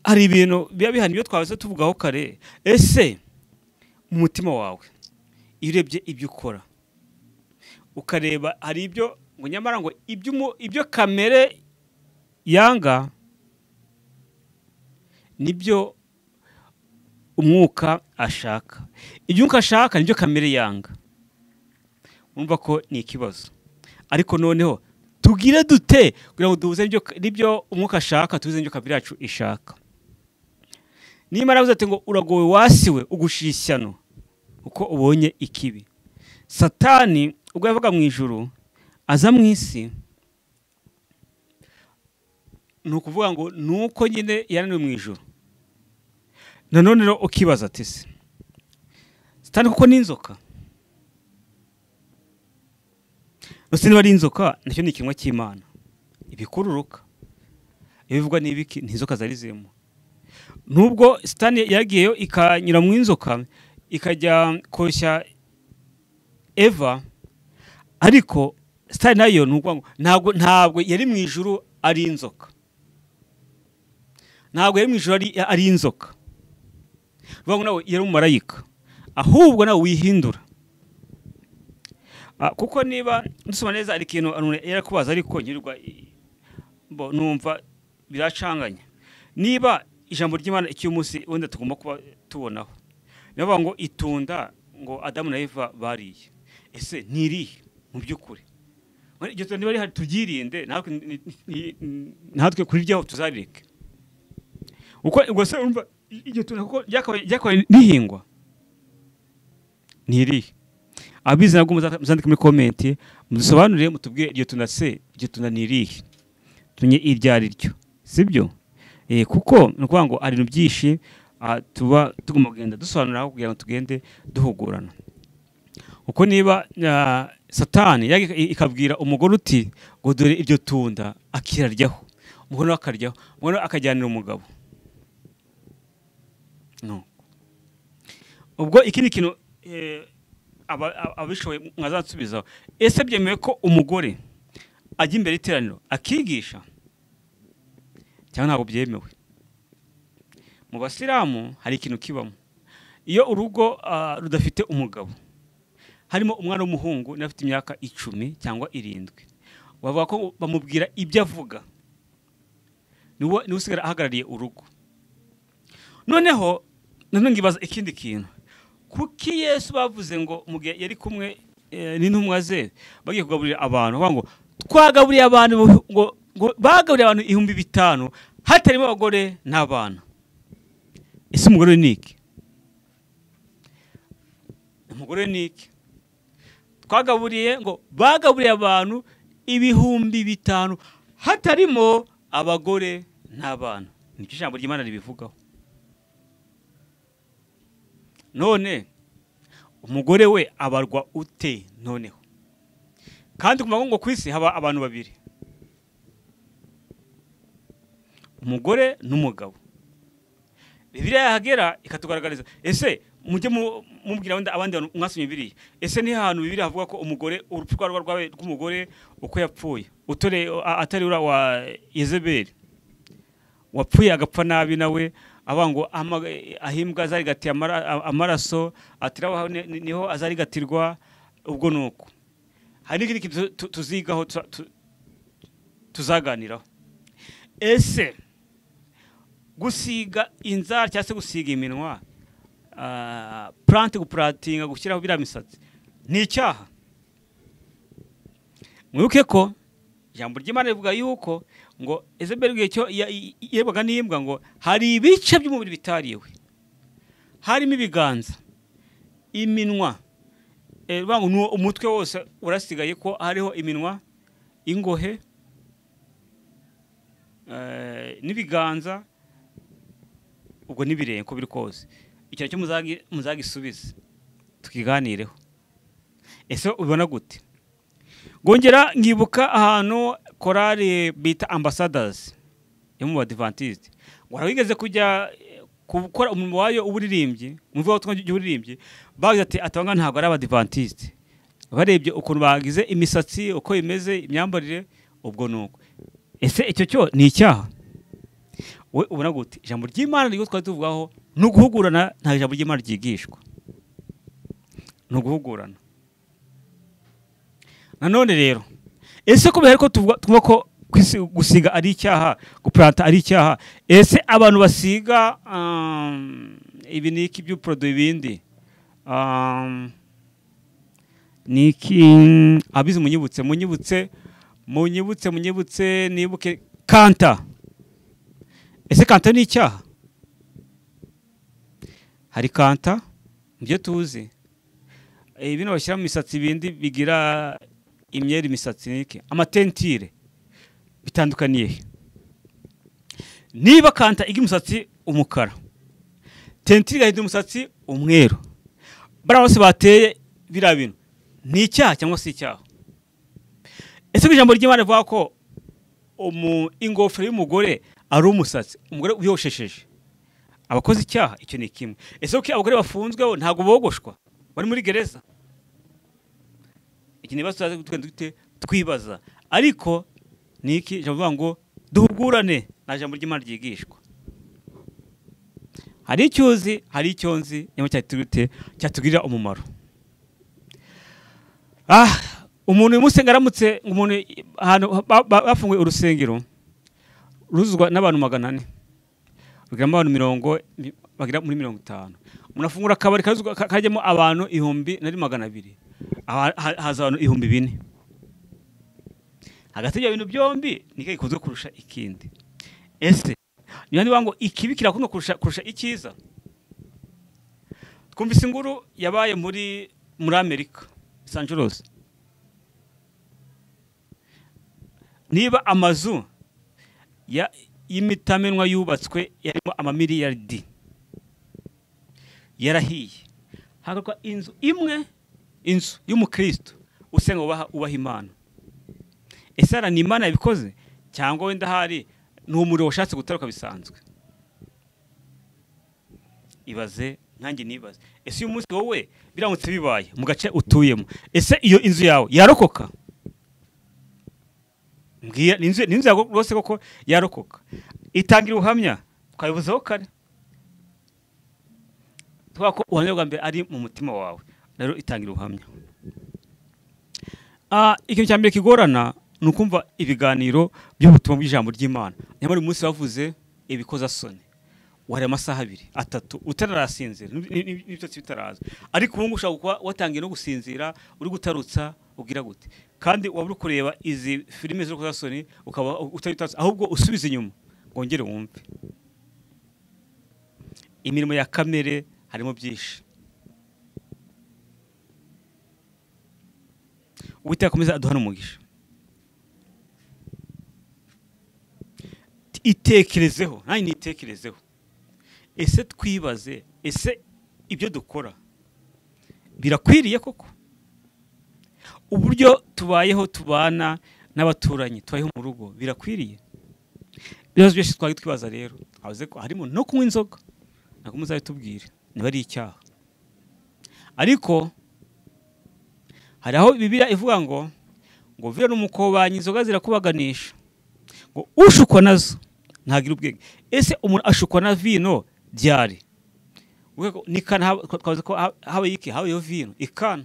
S1: Hari ibintu biba bihari ibyo twabaze tuvugaho kare. Ese mu mutima wawe iyo urebye ibyo ukora ukareba hari ibyo ngo nyamara ngo ibyo kamere yanga nibyo umwuka ashaka, ibyo umwuka ashaka nibyo kamere yanga. Urumva ko ni ikibazo. Ariko noneho tugire dute kugira ngo duhuze n'ibyo umwuka ashaka, tuhuze n'ibyo kamere yacu ishaka? Niba aravuze ati ngo uragowe wasiwe ugushira ishyano uko ubonye ikibi. Satani ubwo yavuga mu ijuru aza mu isi, ni ukuvuga ngo nuko nyine yananiwe mu ijuru. Nanone rero ukibaza ati se Satani kuko ni inzoka? Nose niba ari inzoka nacyo ni ikinwa cy'Imana, ibikururuka ibivugwa n'ibiki ntizoka zari zirimo. Nubwo Satani yagiyeyo ikanyura mu inzoka ikajya koshya Eva, ariko Satani nayo ntabwo yari mu ijuru ari inzoka, ntabwo yari mu ijuru ari inzoka, bivuga ngo nawe yari umumarayika, ahubwo nawe wihindura. Kuko niba dusoma neza ari ikintu yarakubaza ariko nyirirwa numva biracanganya. Niba ijambo ry'Imana icy'uyu munsi wenda tugomba kuba tubonaho, niyo ngo itunda ngo Adamu na Eva bariye, ese ntirihe mu by'ukuri? Iryo tunda niba rihari turyirinde, natwe kuriryaho tuzarireke. Uko ubwo se urumva iryo tunda kuko ryakabaye rihingwa ntirihe? Abizi nabwo muzandike muri komenti mudusobanurire, mutubwire iryo tunda se iryo tunda ntirihe, tunye iryo ari ryo, sibyo? Kuko ni ukuvuga ngo hari ibintu byinshi tuba tugomba kugenda dusobanura kugira ngo tugende duhugurana. Uko niba Satani ikabwira umugore uti ngo dore iryo tunda, akiraryaho, umugore akaryaho, umugore akajyanira umugabo. No. Ubwo ikindi kintu abishoboye mwazansubizaho, ese byemewe ko umugore ajya imbere y'iteraniro akigisha cyangwa ntabwo byemewe? Mu basilamu hari ikintu kibamo. Iyo urugo rudafite umugabo, harimo umwana w'umuhungu n'afite imyaka 10 cyangwa 7, bavuga ko bamubwira ibyo avuga, niwe usigara ahagarariye urugo. Noneho nanone ngibaza ikindi kintu, kuki Yesu bavuze ngo mu gihe yari kumwe n'intumwa ze bagiye kugaburira abantu, bavuga ngo twagaburiye abantu ngo bagaburiye abantu 5000 hatarimo abagore n'abana. Ese umugore ni iki? Umugore ni iki? Twagaburiye ngo bagaburiye abantu 5000 hatarimo abagore n'abana. Nicyo ijambo ry'Imana ribivugaho. None umugore we abarwa ute noneho? Kandi kumva ngo ku isi haba abantu babiri, umugore n'umugabo. Bibiliya yahagera ikatugaragariza. Ese mujye mubwira abandi bantu mwasomye Bibiliya, ese ni ahantu Bibiliya havuga ko umugore urupfu rwawe rw'umugore uko yapfuye utore atari ura wa Yezebeli wapfuye agapfa nabi, nawe avuga ngo ahimbwa azarigatiye amaraso, atiraho niho azarigatirwa. Ubwo nuko hari n'ikindi kintu tuzigaho, tuzaganiraho. Ese gusiga inzara cyangwa se gusiga iminwa, plante, gupuratinga, gushyiraho biriya misatsi ni icyaha? Mwibuke ko ijambo ry'Imana rivuga yuko ngo Ezebeli igihe cyo yebaga n'imbwa, ngo hari ibice by'umubiri bitariwe, harimo ibiganza, iminwa, umutwe wose urasigaye, ko hariho iminwa, ingohe, n'ibiganza, ubwo n'ibirenge uko biri kose. Icyo cyo muzagisubize tukiganireho. Ese ubibona gute? Ngongera nkibuka ahantu korali bita Ambassadors yo mu Badventiste, ngo wigeze kujya gukora umurimo wayo uburirimbyi, mu vuga y'uburirimbyi, bagize ati atanga ntabwo ari Abadventiste, barebye ukuntu bagize imisatsi, uko imeze, imyambarire. Ubwo nuko ese icyo cyo ni icyaha? We ubona gute? Ijambo ry'Imana ryo twari tuvugaho ni uguhugurana, nta ijambo ry'Imana ryigishwa, ni uguhugurana. Nanone rero ese ko bihari ko tuvuga ko gusiga ari icyaha, gupuranta ari icyaha, ese abantu basiga ibi ni iki by'uproduit bindi, ni iki abizi? Munyibutse, munyibutse, munyibutse, munyibutse, nibuke. Kanta, ese kanta ni icyaha? Hari kanta mubyo tuzi, bino bashyira mu misatsi bindi bigira imyeri imisatsi, niki, amatentire, bitandukaniye? Niba kanta igira umusatsi umukara, tentire igahindura umusatsi umweru, bariya bose bateye biriya bintu ni icyaha cyangwa se icyaha? Ese ko ijambo ry'Imana rivuga ko ingofero y'umugore ari umusatsi, umugore wiyogoshesheje abakoze icyaha? Icyo ni kimwe. Ese ko abagore bafunzwe ntabwo bogoshwa bari muri gereza? Iki ni ibibazo twibaza, ariko ni iki ijambo rivuga ngo duhugurane, nta jambo ry'Imana ryigishwa. Hari icyo uzi, hari icyo nzi, nyamara cyatugirira umumaro. Umuntu uyu munsi aramutse, umuntu ahantu bafunguye urusengero ruzuzwa n'abantu 400, rugiramo abantu mirongo bagera muri 50. Umuntu afungura akabari kajyamo abantu 1200, haza abantu 4000. Hagati y'ibyo bintu byombi niko gikunzwe kurusha ikindi. Ese niyo niba ngo ikibi kirakundwa kurusha icyiza? Twumvise inkuru yabaye muri Amerika, Los Angeles. Niba amazu y'imitamenwa yubatswe yarimo amamiliyaridi yarahiye, hagaruka inzu imwe, inzu y'umukristo usenga ubaha Imana. Ese ni Imana yabikoze cyangwa wenda hari ni umuriro washatse gutaruka bisanzwe? Ibaze nanjye nibaze. Ese uyu munsi wowe biramutse bibaye mu gace utuyemo, ese iyo inzu yawe yarokoka? Mbwira, ni inzu yawe rwose koko yarokoka? Itangira ubuhamya twabivuzeho kare, tuvuga ko ubuhamya bwa mbere ari mu mutima wawe. Rero itangira ubuhamya. Ikintu cya mbere kigorana ni ukumva ibiganiro by'ubutumwa bw'ijambo ry'Imana. Nyamara uyu munsi bavuze ibikozasoni, wari amasaha 2 3 utararasinzira, n'ibitotsi bitaraza, ariko ubu ushobora kuba watangiye no gusinzira uri gutarutsa ugira gute, kandi waba uri kureba izi filime z'urukozasoni ukaba utaritatse, ahubwo usubiza inyuma ngongere wumve. Imirimo ya kamere harimo byinshi. Uwiteka akomeza aduhana umugisha. Itekerezeho, nanjye nitekerezeho. Ese twibaze, ese ibyo dukora birakwiriye koko? Uburyo tubayeho, tubana n'abaturanyi, tubayeho mu rugo, birakwiriye? Ibibazo byinshi twari twibaza rero, avuze ko harimo no kunywa inzoga, ntabwo muzabitubwire niba ari icyaha. Ariko hari aho Bibiliya ivuga ngo vira n'umukobanyi inzoga zirakubaganisha, ngo ushukwa nazo ntagira ubwenge. Ese umuntu ashukwa na vino byari? Twavuze ko haba iki, haba iyo vino ikana.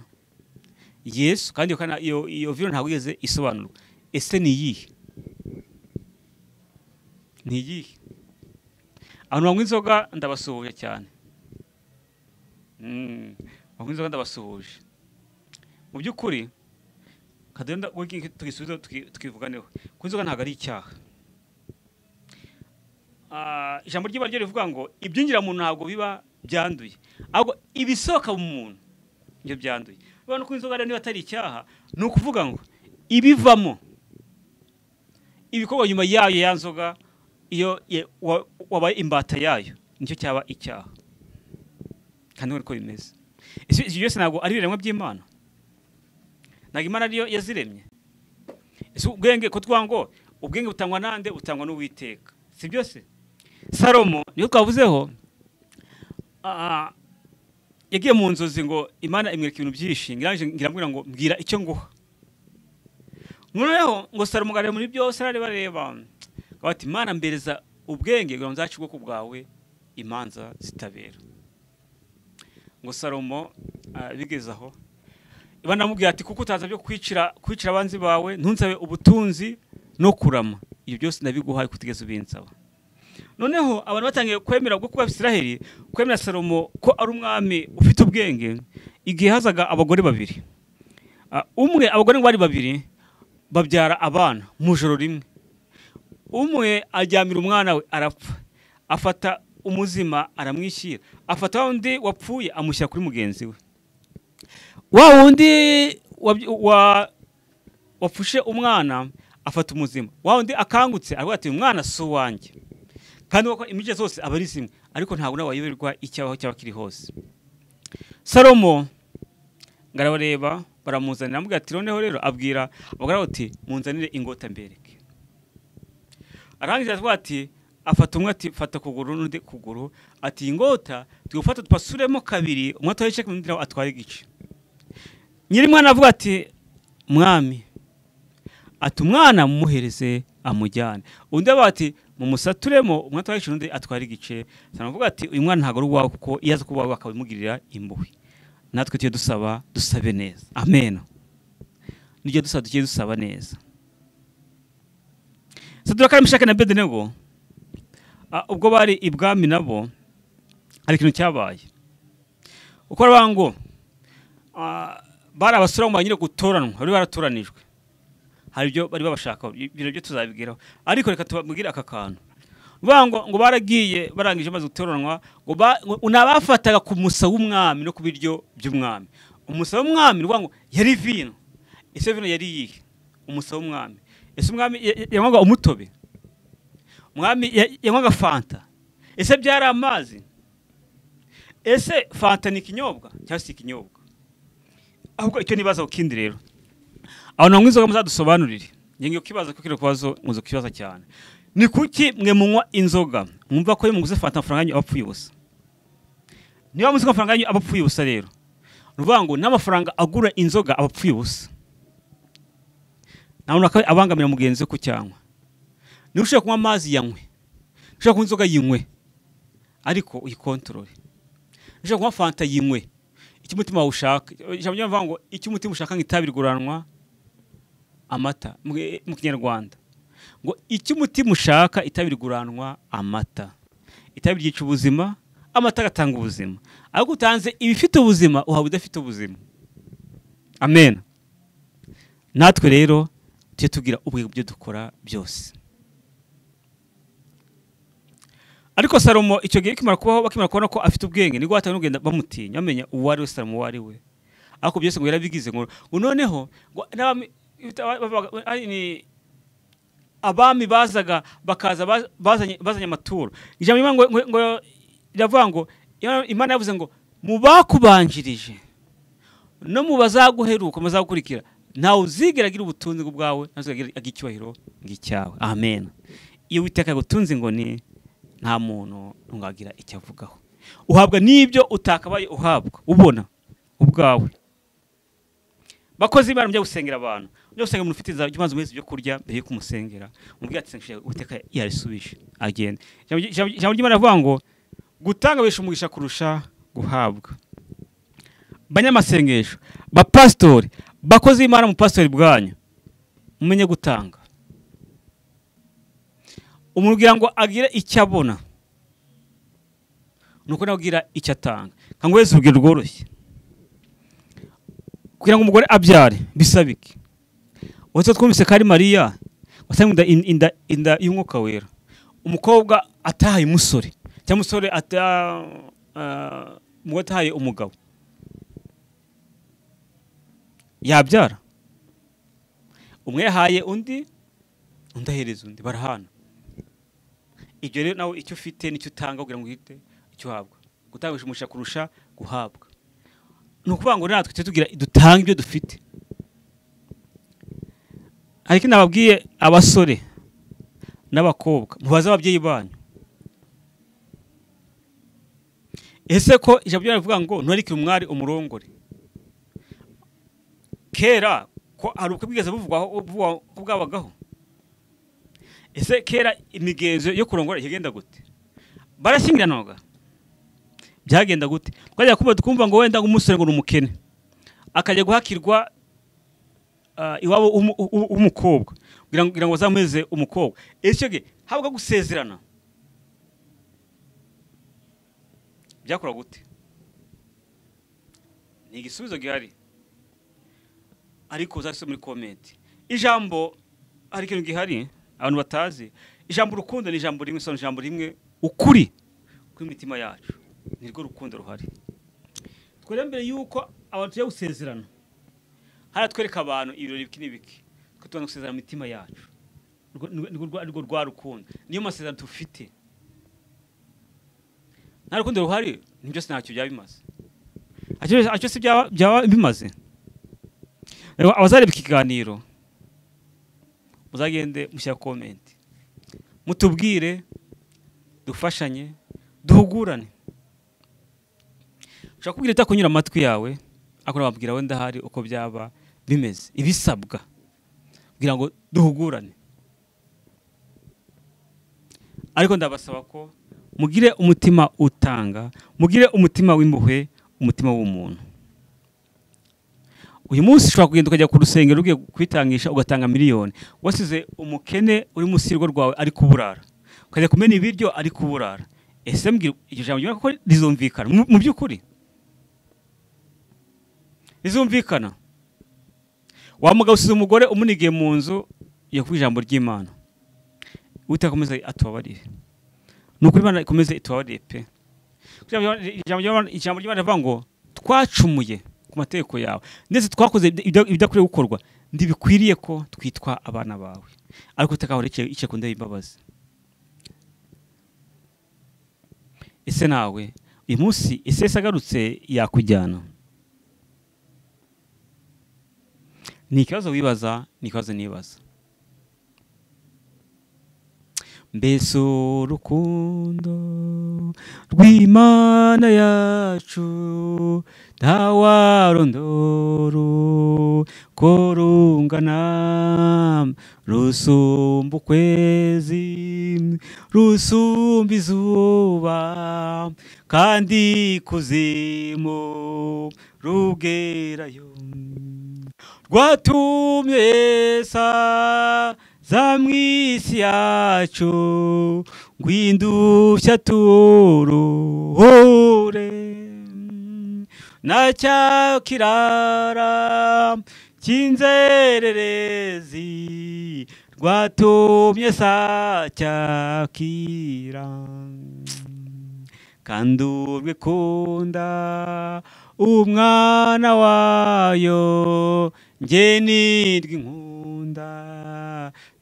S1: Yesu. Kandi iyo vino ntabwo igeze isobanurwa. Ese ni iyihe? Ni iyihe? Abantu banywa inzoga ndabasuhuje cyane. Banywa inzoga ndabasuhuje. Mu by'ukuri kadenda tugisubiza tukivuganeho. Kunywa inzoga ntabwo ari icyaha. Ijambo ry'Imana ryo rivuga ngo ibyinjira mu muntu ntabwo biba byanduye, ahubwo ibisohoka mu muntu nibyo byanduye. Urabona ko inzoga rero niba atari icyaha, ni ukuvuga ngo ibivamo ibikorwa nyuma yayo ya nzoga, iyo wabaye imbata yayo, nicyo cyaba icyaha. Kandi niko bimeze. Ibyo byose ntabwo ari ibiremwa by'Imana, ntabwo Imana ariyo yaziremye. Ese ubwenge ko twa ngo ubwenge butangwa nande? Butangwa n'Uwiteka, si byose? Salomo niyo twavuzeho, yagiye mu nzozi ngo Imana imwereka ibintu byinshi, ngiramubwira ngo mbwira icyo nguha. Noneho ngo Salomo areba muri byose, arareba ati Imana mbereza ubwenge ngo nzace ubwoko bwawe imanza zitabera. Ngo Salomo bigeze aho Imana amubwira ati kuko utaza byo kwicira abanzi bawe, ntunsabe ubutunzi no kurama, ibyo byose ndabiguhaye kutigeze ubinsaba. Noneho abantu batangiye kwemera ubwo kuba Isiraheli, kwemera Salomo ko ari umwami ufite ubwenge, igihe hazaga abagore babiri. Umwe abagore ngo bari babiri babyara abana mu joro rimwe. Umwe aryamira umwana we arapfa, afata umuzima aramwishyira, afata undi wapfuye amushyira kuri mugenzi we. Wa wundi wapfushe umwana afata umuzima, wa wundi akangutse aravuga ati umwana si uwanjye. Kandi uko imico zose aba ari zimwe, ariko ntabwo nawe wayoberwa icyabaho cyaba kiri hose. Salomo ngarabareba baramuzanira, amubwira ati noneho rero abwira abagaragu ati munzanire ingota mbereke. Arangije aravuga ati afata umwe ati fata kuguru n'undi kuguru, ati ingota tugufata tupasuremo kabiri, umwe atware igice undi nawe atware igice. Nyiri mwana avuga ati mwami, ati umwana mumuhereze amujyane. Undi avuga ati mumusaturemo, umwe atware igice undi atware igice. Salomo avuga ati uyu mwana ntabwo ari uwawe, kuko iyo aza kuba uwawe akabimugirira impuhwe. Natwe tujye dusaba, dusabe neza. Amen. Nijye dusaba, tujye dusaba neza. Sadraka, Meshaki na Abedenego ubwo bari ibwami nabo hari ikintu cyabaye. Uko ngo bari abasore mu banyire gutoranwa, bari baratoranijwe, hari ibyo bari babashaka, ibyo byo tuzabigeraho, ariko reka tubabwire aka kantu. Ngo ngo baragiye barangije maze gutoranwa, ngo unabafataga ku musa w'umwami no ku biryo by'umwami. Umusa w'umwami ngo yari vino. Ese vino yari yihe? Umusa w'umwami. Ese umwami yanywaga umutobe? Umwami yanywaga fanta? Ese byari amazi? Ese fanta ni ikinyobwa cyangwa si ikinyobwa? Ahubwo icyo nibaza ukindi rero, abantu banywa inzoga muzadusobanurire. Ngiye kibaza ko kiro kubazo muzo kibaza cyane. Ni kuki mwe munywa inzoga mwumva ko iyo muguze fanta amafaranga yanyu abapfuye ubusa? Niba muzi ko amafaranga yanyu abapfuye ubusa rero, nuvuga ngo n'amafaranga agura inzoga abapfuye ubusa. Nawe abangamira mugenzi we kucyanywa. Niba ushaka kunywa amazi yanywe, ushaka kunywa inzoga yinywe, ariko uyikontorore. Ushaka kunywa fanta yinywe, icyo umutima wawe ushaka. Ijambo ry'Imana rivuga ngo icyo umutima ushaka ngitabiruguranwa amata mu Kinyarwanda. Ngo icyo umutima ushaka itabiriguranwa amata. Itabi ryica ubuzima, amata agatanga ubuzima. Ariko utanze ibifite ubuzima, uhawe udafite ubuzima. Amen. Natwe rero tujye tugira ubwenge byo dukora byose. Ariko Salomo icyo gihe kimara kubaho, bakimara kubona ko afite ubwenge, nibwo batangiye kugenda bamutinya, bamenya uwo ari we Salomo uwo ari we. Ariko byose ngo yarabigize ngo noneho ngo abami bazaga bakaza bazanye amaturo. Ijambo ngo riravuga ngo Imana yavuze ngo mu bakubanjirije no mu bazaguheruka muzagukurikira, ntawe uzigera agira ubutunzi bwawe, ntawe uzigera agira icyubahiro ng'icyawe. Amen. Iyo Uwiteka yagutunze ngo ni nta muntu ngagira icyo avugaho. Uhabwa n'ibyo utakabaye uhabwa, ubona ubwawe. Bakozi Imana mujya gusengera abantu, mujya gusenga umuntu ufite inzara, ujye ubanza umuhe ibyo kurya mbere yo kumusengera, umubwire ati senga Uwiteka yarisubije agende. Ijambo ry'Imana rivuga ngo gutanga bisha umugisha kurusha guhabwa. Banyamasengesho, bapasitori, Bakozi b'Imana mu pastori bwanyu, mumenye gutanga. Umuntu ugira ngo agire icyo abona nuko nawe agira icyo atanga. Kanguheze urugero rworoshye. Kugira ngo umugore abyare bisaba iki? Uretse twumvise ko ari Mariya wasanga inda y'umwuka wera. Umukobwa atahaye umusore cyangwa umusore umugore atahaye umugabo yabyara. Umwe yahaye undi, undi ahereza undi, barahana. Ibyo rero nawe icyo ufite nicyo utanga kugira ngo uhite icyo uhabwa. Gutanga bishimisha kurusha guhabwa. Ni ukuvuga ngo natwe tujye tugira dutanga ibyo dufite. Ariko nababwiye abasore n'abakobwa, mubaze ababyeyi banyu. Ese ko ijambo rivuga ngo nturike umwari umurongore? Kera ko hari ubukwe bwigeze buvugwaho bwabagaho? Ese kera imigenzo yo kurongora igenda gute? Barashyingiranwaga? Byagenda gute? Twajya kuba twumva ngo wenda umusore ngo numukene akajya guhakirwa iwabo umukobwa kugira ngo azamuheze umukobwa. Ese ge habwa gusezerana byakora gute? Ni igisubizo gihari, ariko uzasome muri comment. Ijambo hari ikintu gihari abantu batazi. Ijambo urukundo ni ijambo rimwe, sano ijambo rimwe ukuri kw'imitima yacu nirwo rukundo ruhari. Twere mbere yuko abantu tujya gusezerana, haratwereka abantu ibirori biki n'ibiki, twe tubona gusezerana mu mitima yacu. Nirwo rwa rukundo, niyo masezerano tufite. Nta rukundo ruhari nibyo ntacyo byaba bimaze. Acyo si byaba bimaze. Abazareba ikiganiro muzagende mushyira comment, mutubwire, dufashanye, duhugurane. Ushobora kubwira itakunyura amatwi yawe, ariko nababwira wenda hari uko byaba bimeze, ibisabwa kugira ngo duhugurane. Ariko ndabasaba ko mugire umutima utanga, mugire umutima w'impuhwe, umutima w'umuntu. Uyu munsi ushobora kugenda ukajya ku rusengero ugiye kwitangisha ugatanga miliyoni, wasize umukene uri munsi y'urugo rwawe ari kuburara, ukajya kumena ibiryo ari kuburara. Ese mbwira iryo jambo ry'Imana ko rizumvikana mu by'ukuri? Rizumvikana? Wa mugabo usize umugore umunigiye mu nzu yakuye ijambo ry'Imana, Uwiteka akomeze atubabarire. Ni ukuri Imana ikomeze itubabarire pe. Ijambo ry'Imana rivuga ngo twacumuye ku mategeko yawe, ndetse twakoze ibidakwiriye gukorwa, ntibikwiriye ko twitwa abana bawe. Ariko Uwiteka ahora yicaye ku ntebe y'imbabazi. Ese nawe uyu munsi ese Yesu agarutse yakujyana? Ni ikibazo wibaza, ni ikibazo nibaza. Mbese urukundo rw'Imana yacu ntawarondora uko rungana, rusumba ukwezi, rusumba izuba, kandi kuzimu rugerayo. Rwatumye Yesu aza mw'isi yacu, ngwindushya turuhure, na cya kirara cy'inzererezi, rwatumye sacyakira. Kandi urwikunda umwana wayo, njye nirwinkunda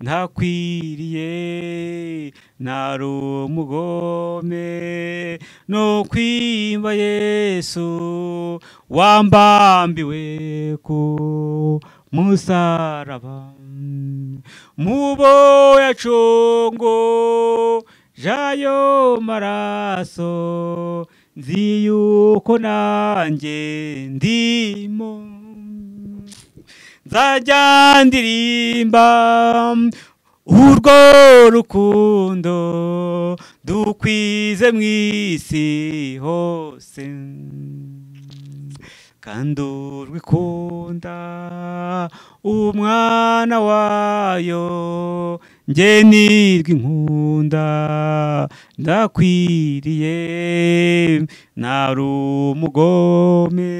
S1: ntakwiriye, nari umugome no kwimba Yesu wambambiwe ku musaraba. Mubo yacungo jayo maraso, nzi yuko nanjye ndimo. Nzajya ndirimba urwo rukundo dukwize mw'isi hose. Kandi urwikunda umwana wayo, njye nirwinkunda ndakwiriye. Nari umugome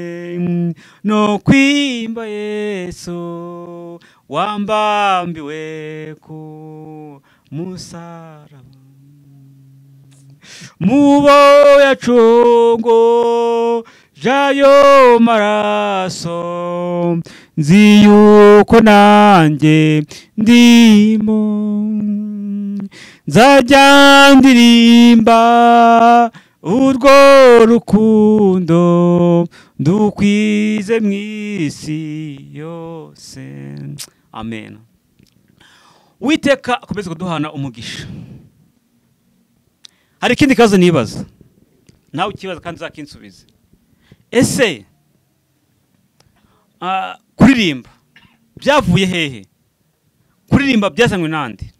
S1: no kwimba Yesu, wambambiwe ku musaraba. Mubo yacungo jayo maraso, nzi yuko nanjye ndimo. Nzajya ndirimba urwo rukundo, ndukwize mu isi yose. Amen. Uwiteka akomeze kuduhana umugisha. Hari ikindi kibazo nibaza, nawe ukibaza kandi uzakinsubize. Ese kuririmba byavuye hehe? Kuririmba byazanywe nande?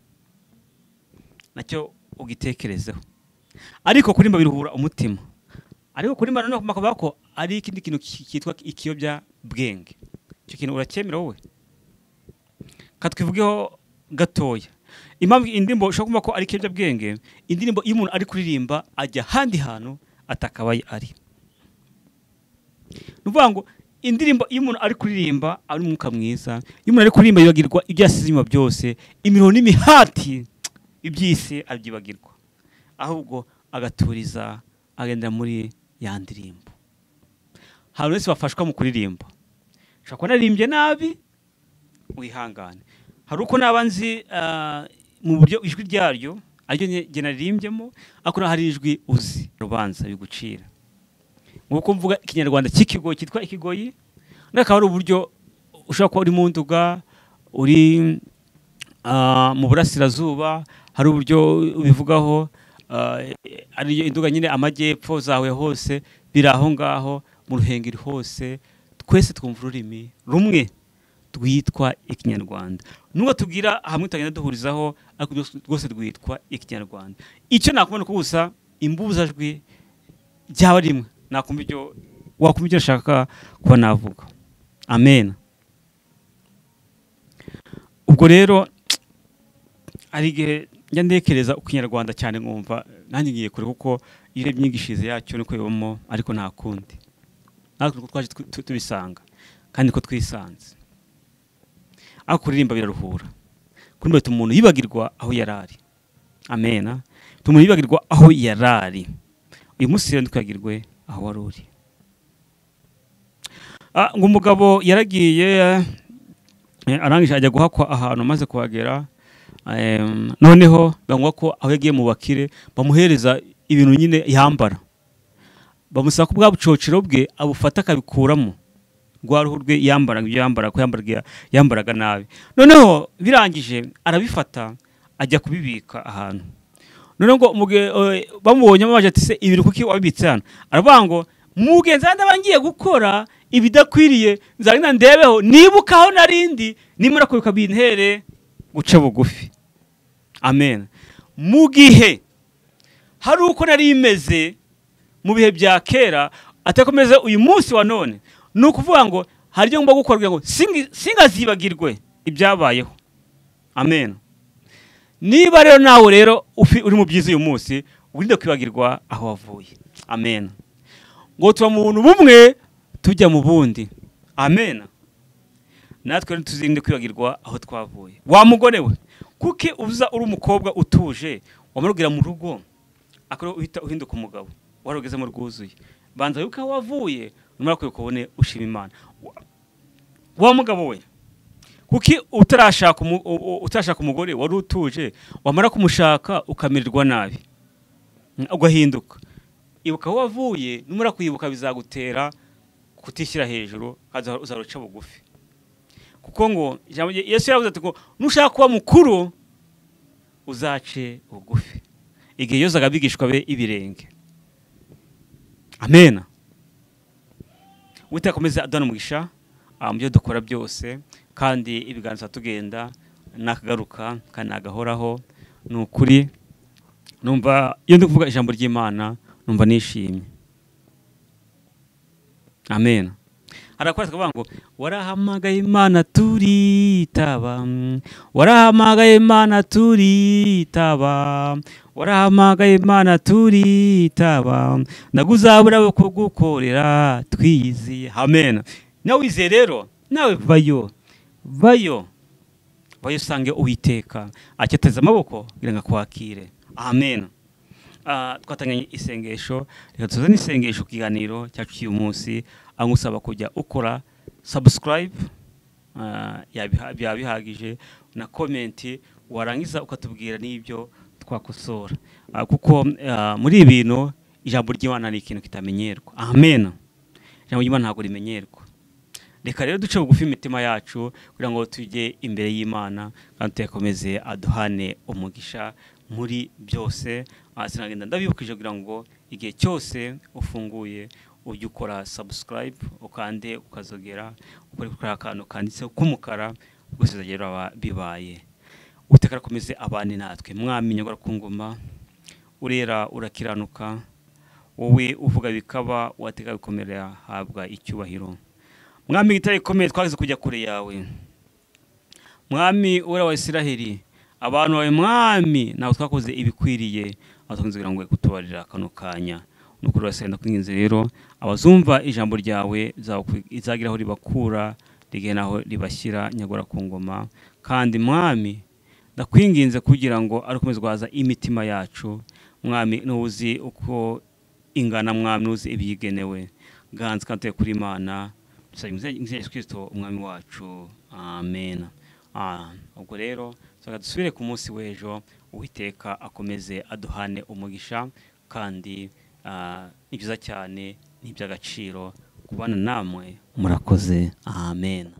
S1: Nacyo ugitekerezeho. Ariko kuririmba biruhura umutima. Ariko kuririmba nanone bakavuga ko ari ikindi kintu cyitwa ikiyobyabwenge. Icyo kintu uracyemera wowe? Katwivugeho gatoya. Impamvu indirimbo ushobora kumva ko ari ikiyobyabwenge, indirimbo iyo umuntu ari kuririmba ajya ahandi hantu atakabaye ari. Ni ukuvuga ngo indirimbo iyo umuntu ari kuririmba ari umwuka mwiza, iyo umuntu ari kuririmba yibagirwa ibyo yasize inyuma byose, imiruho n'imihati iby'isi abyibagirwa, ahubwo agaturiza agenda muri ya ndirimbo. Hari wese bafashwa mu kuririmba. Ushobora kuba naririmbye nabi, wihangane. Hari uko naba nzi mu buryo ijwi ryaryo ariryo njye naririmbyemo, ariko hari ijwi uzi rubanza bigucira. Nkuko mvuga ikinyarwanda cy'ikigoyi cyitwa ikigoyi, n'akaba ari uburyo ushobora kuba uri mu Nduga, uri mu burasirazuba, hari uburyo ubivugaho, ari Induga nyine, amajyepfo zawe hose biri aho ngaho, mu Ruhengeri hose, twese twumva ururimi rumwe rwitwa ikinyarwanda. Nubwo tubwira hamwe tutagenda duhurizaho, ariko rwose rwitwa ikinyarwanda. Icyo nakubona ko gusa imbuzajwi ryaba rimwe, nakumva ibyo wakumva ibyo nshaka kuba navuga. Amen. Ubwo rero hari igihe njya ntekereza ikinyarwanda cyane nkumva nanjye ngiye kure, kuko iyo urebye imyigishirize yacyo niko bibamo, ariko nta kundi. Natwe uko twaje tubisanga kandi ko twisanze. Ariko kuririmba biraruhura. Kuririmba bituma umuntu yibagirwa aho yari ari. Amen. Bituma umuntu yibagirwa aho yari ari. Uyu munsi rero ntitwibagirwe aho wari uri. Ngo umugabo yaragiye arangije ajya guhakwa ahantu, amaze kuhagera noneho bangwa ko aho yagiye mu bakire bamuhereza ibintu nyine yambara. Bamusaba ko bwa bucocero bwe abufata akabikuramo rwa ruhu rwe yambaraga, ibyo yambaraga, ko yambaraga nabi. Noneho birangije arabifata ajya kubibika ahantu. Noneho ngo bamubonye baje ati se ibintu kuki wabibitse hano? Aravuga ngo mugenzi wanjye ngiye gukora ibidakwiriye, nzagenda ndebeho nibuka aho narindi, nimara kwibuka bintere guca bugufi. Amen. Mu gihe hari uko nari imeze mu bihe bya kera atakomeze uyu munsi wa none, ni ukuvuga ngo hari ibyo ngomba gukora kugira ngo singazibagirwe ibyabayeho. Amen. Niba rero nawe rero uri mu byiza uyu munsi, wirinde kwibagirwa aho wavuye. Amen. Ngo tuba mu buntu bumwe tujya mu bundi. Amen. Natwe tuzirinde kwibagirwa aho twavuye. Wa mugore we, kuki uza uri umukobwa utuje, wamara mu rugo akora uhita uhinduka umugabo, warugeze mu rwuzuye. Banza yuko aho wavuye, numara kwibuka ushima Imana. Wa mugabo we, kuki utarashaka umugore wari utuje, wamara kumushaka ukamererwa nabi, ugahinduka. Ibuka aho wavuye, numara kwibuka bizagutera kutishyira hejuru, uzaruca bugufi. Kuko ngo Yesu yaravuze ati ngo nushaka kuba mukuru uzace bugufi. Igihe yozaga abigishwa be ibirenge. Amen. Uwiteka akomeze aduhane umugisha mu byo dukora byose, kandi ibiganza tugenda nakagaruka kandi nagahoraho. Ni ukuri numva iyo ndi kuvuga ijambo ry'Imana numva nishimye. Amen. Harakora tukavuga ngo warahamagaye Imana turitaba, warahamagaye Imana turitaba, warahamagaye Imana turitaba, naguzabura kugukorera twiyiziye. Amen. Nawe wizeye rero, nawe vayo vayo vayo usange Uwiteka acyateze amaboko kugira ngo akwakire. Amen. Twatanganye isengesho, reka tuzane isengesho ku kiganiro cyacu cy'uyu munsi, aho ngusaba kujya ukora subscribe, byaba bihagije, na comment, warangiza ukatubwira n'ibyo twakosora, kuko muri ibi bintu ijambo ry'Imana ni ikintu kitamenyerwa. Amen. Ijambo ry'Imana ntabwo rimenyerwa. Reka rero duce bugufi imitima yacu kugira ngo tujye imbere y'Imana kandi tuyakomeze aduhane umugisha muri byose. Sinagenda ndabibukije kugira ngo igihe cyose ufunguye ujye ukora subscribe, ukande ukazogera, ukore kuri akantu kanditseho k'umukara, rwose bizagera bibaye. Uwiteka akomeze abane natwe. Mwami nyagora ku ngoma, urera urakiranuka, wowe uvuga bikaba, wateka bikomera, habwa icyubahiro. Mwami gitare ikomeye, twageze kujya kure yawe. Mwami ura wa Isiraheli, abantu bawe Mwami ntabwo twakoze ibikwiriye, aho twakunze kugira ngo kutubarira kano kanya. Nukuri urasenda kwinginze rero abazumva ijambo ryawe izagira aho ribakura rigena aho ribashyira nyagora ku ngoma. Kandi Mwami ndakwinginze kugira ngo arukomeze guhaza imitima yacu. Mwami nuzi uko ingana, Mwami nuzi ibigenewe. Ganze kandi kuri Imana, Yesu Kristo umwami wacu. Amen. Ubwo rero dusubire ku munsi w'ejo, Uwiteka akomeze aduhane umugisha, kandi ni byiza cyane, ni iby'agaciro kubana namwe. Murakoze. Amen.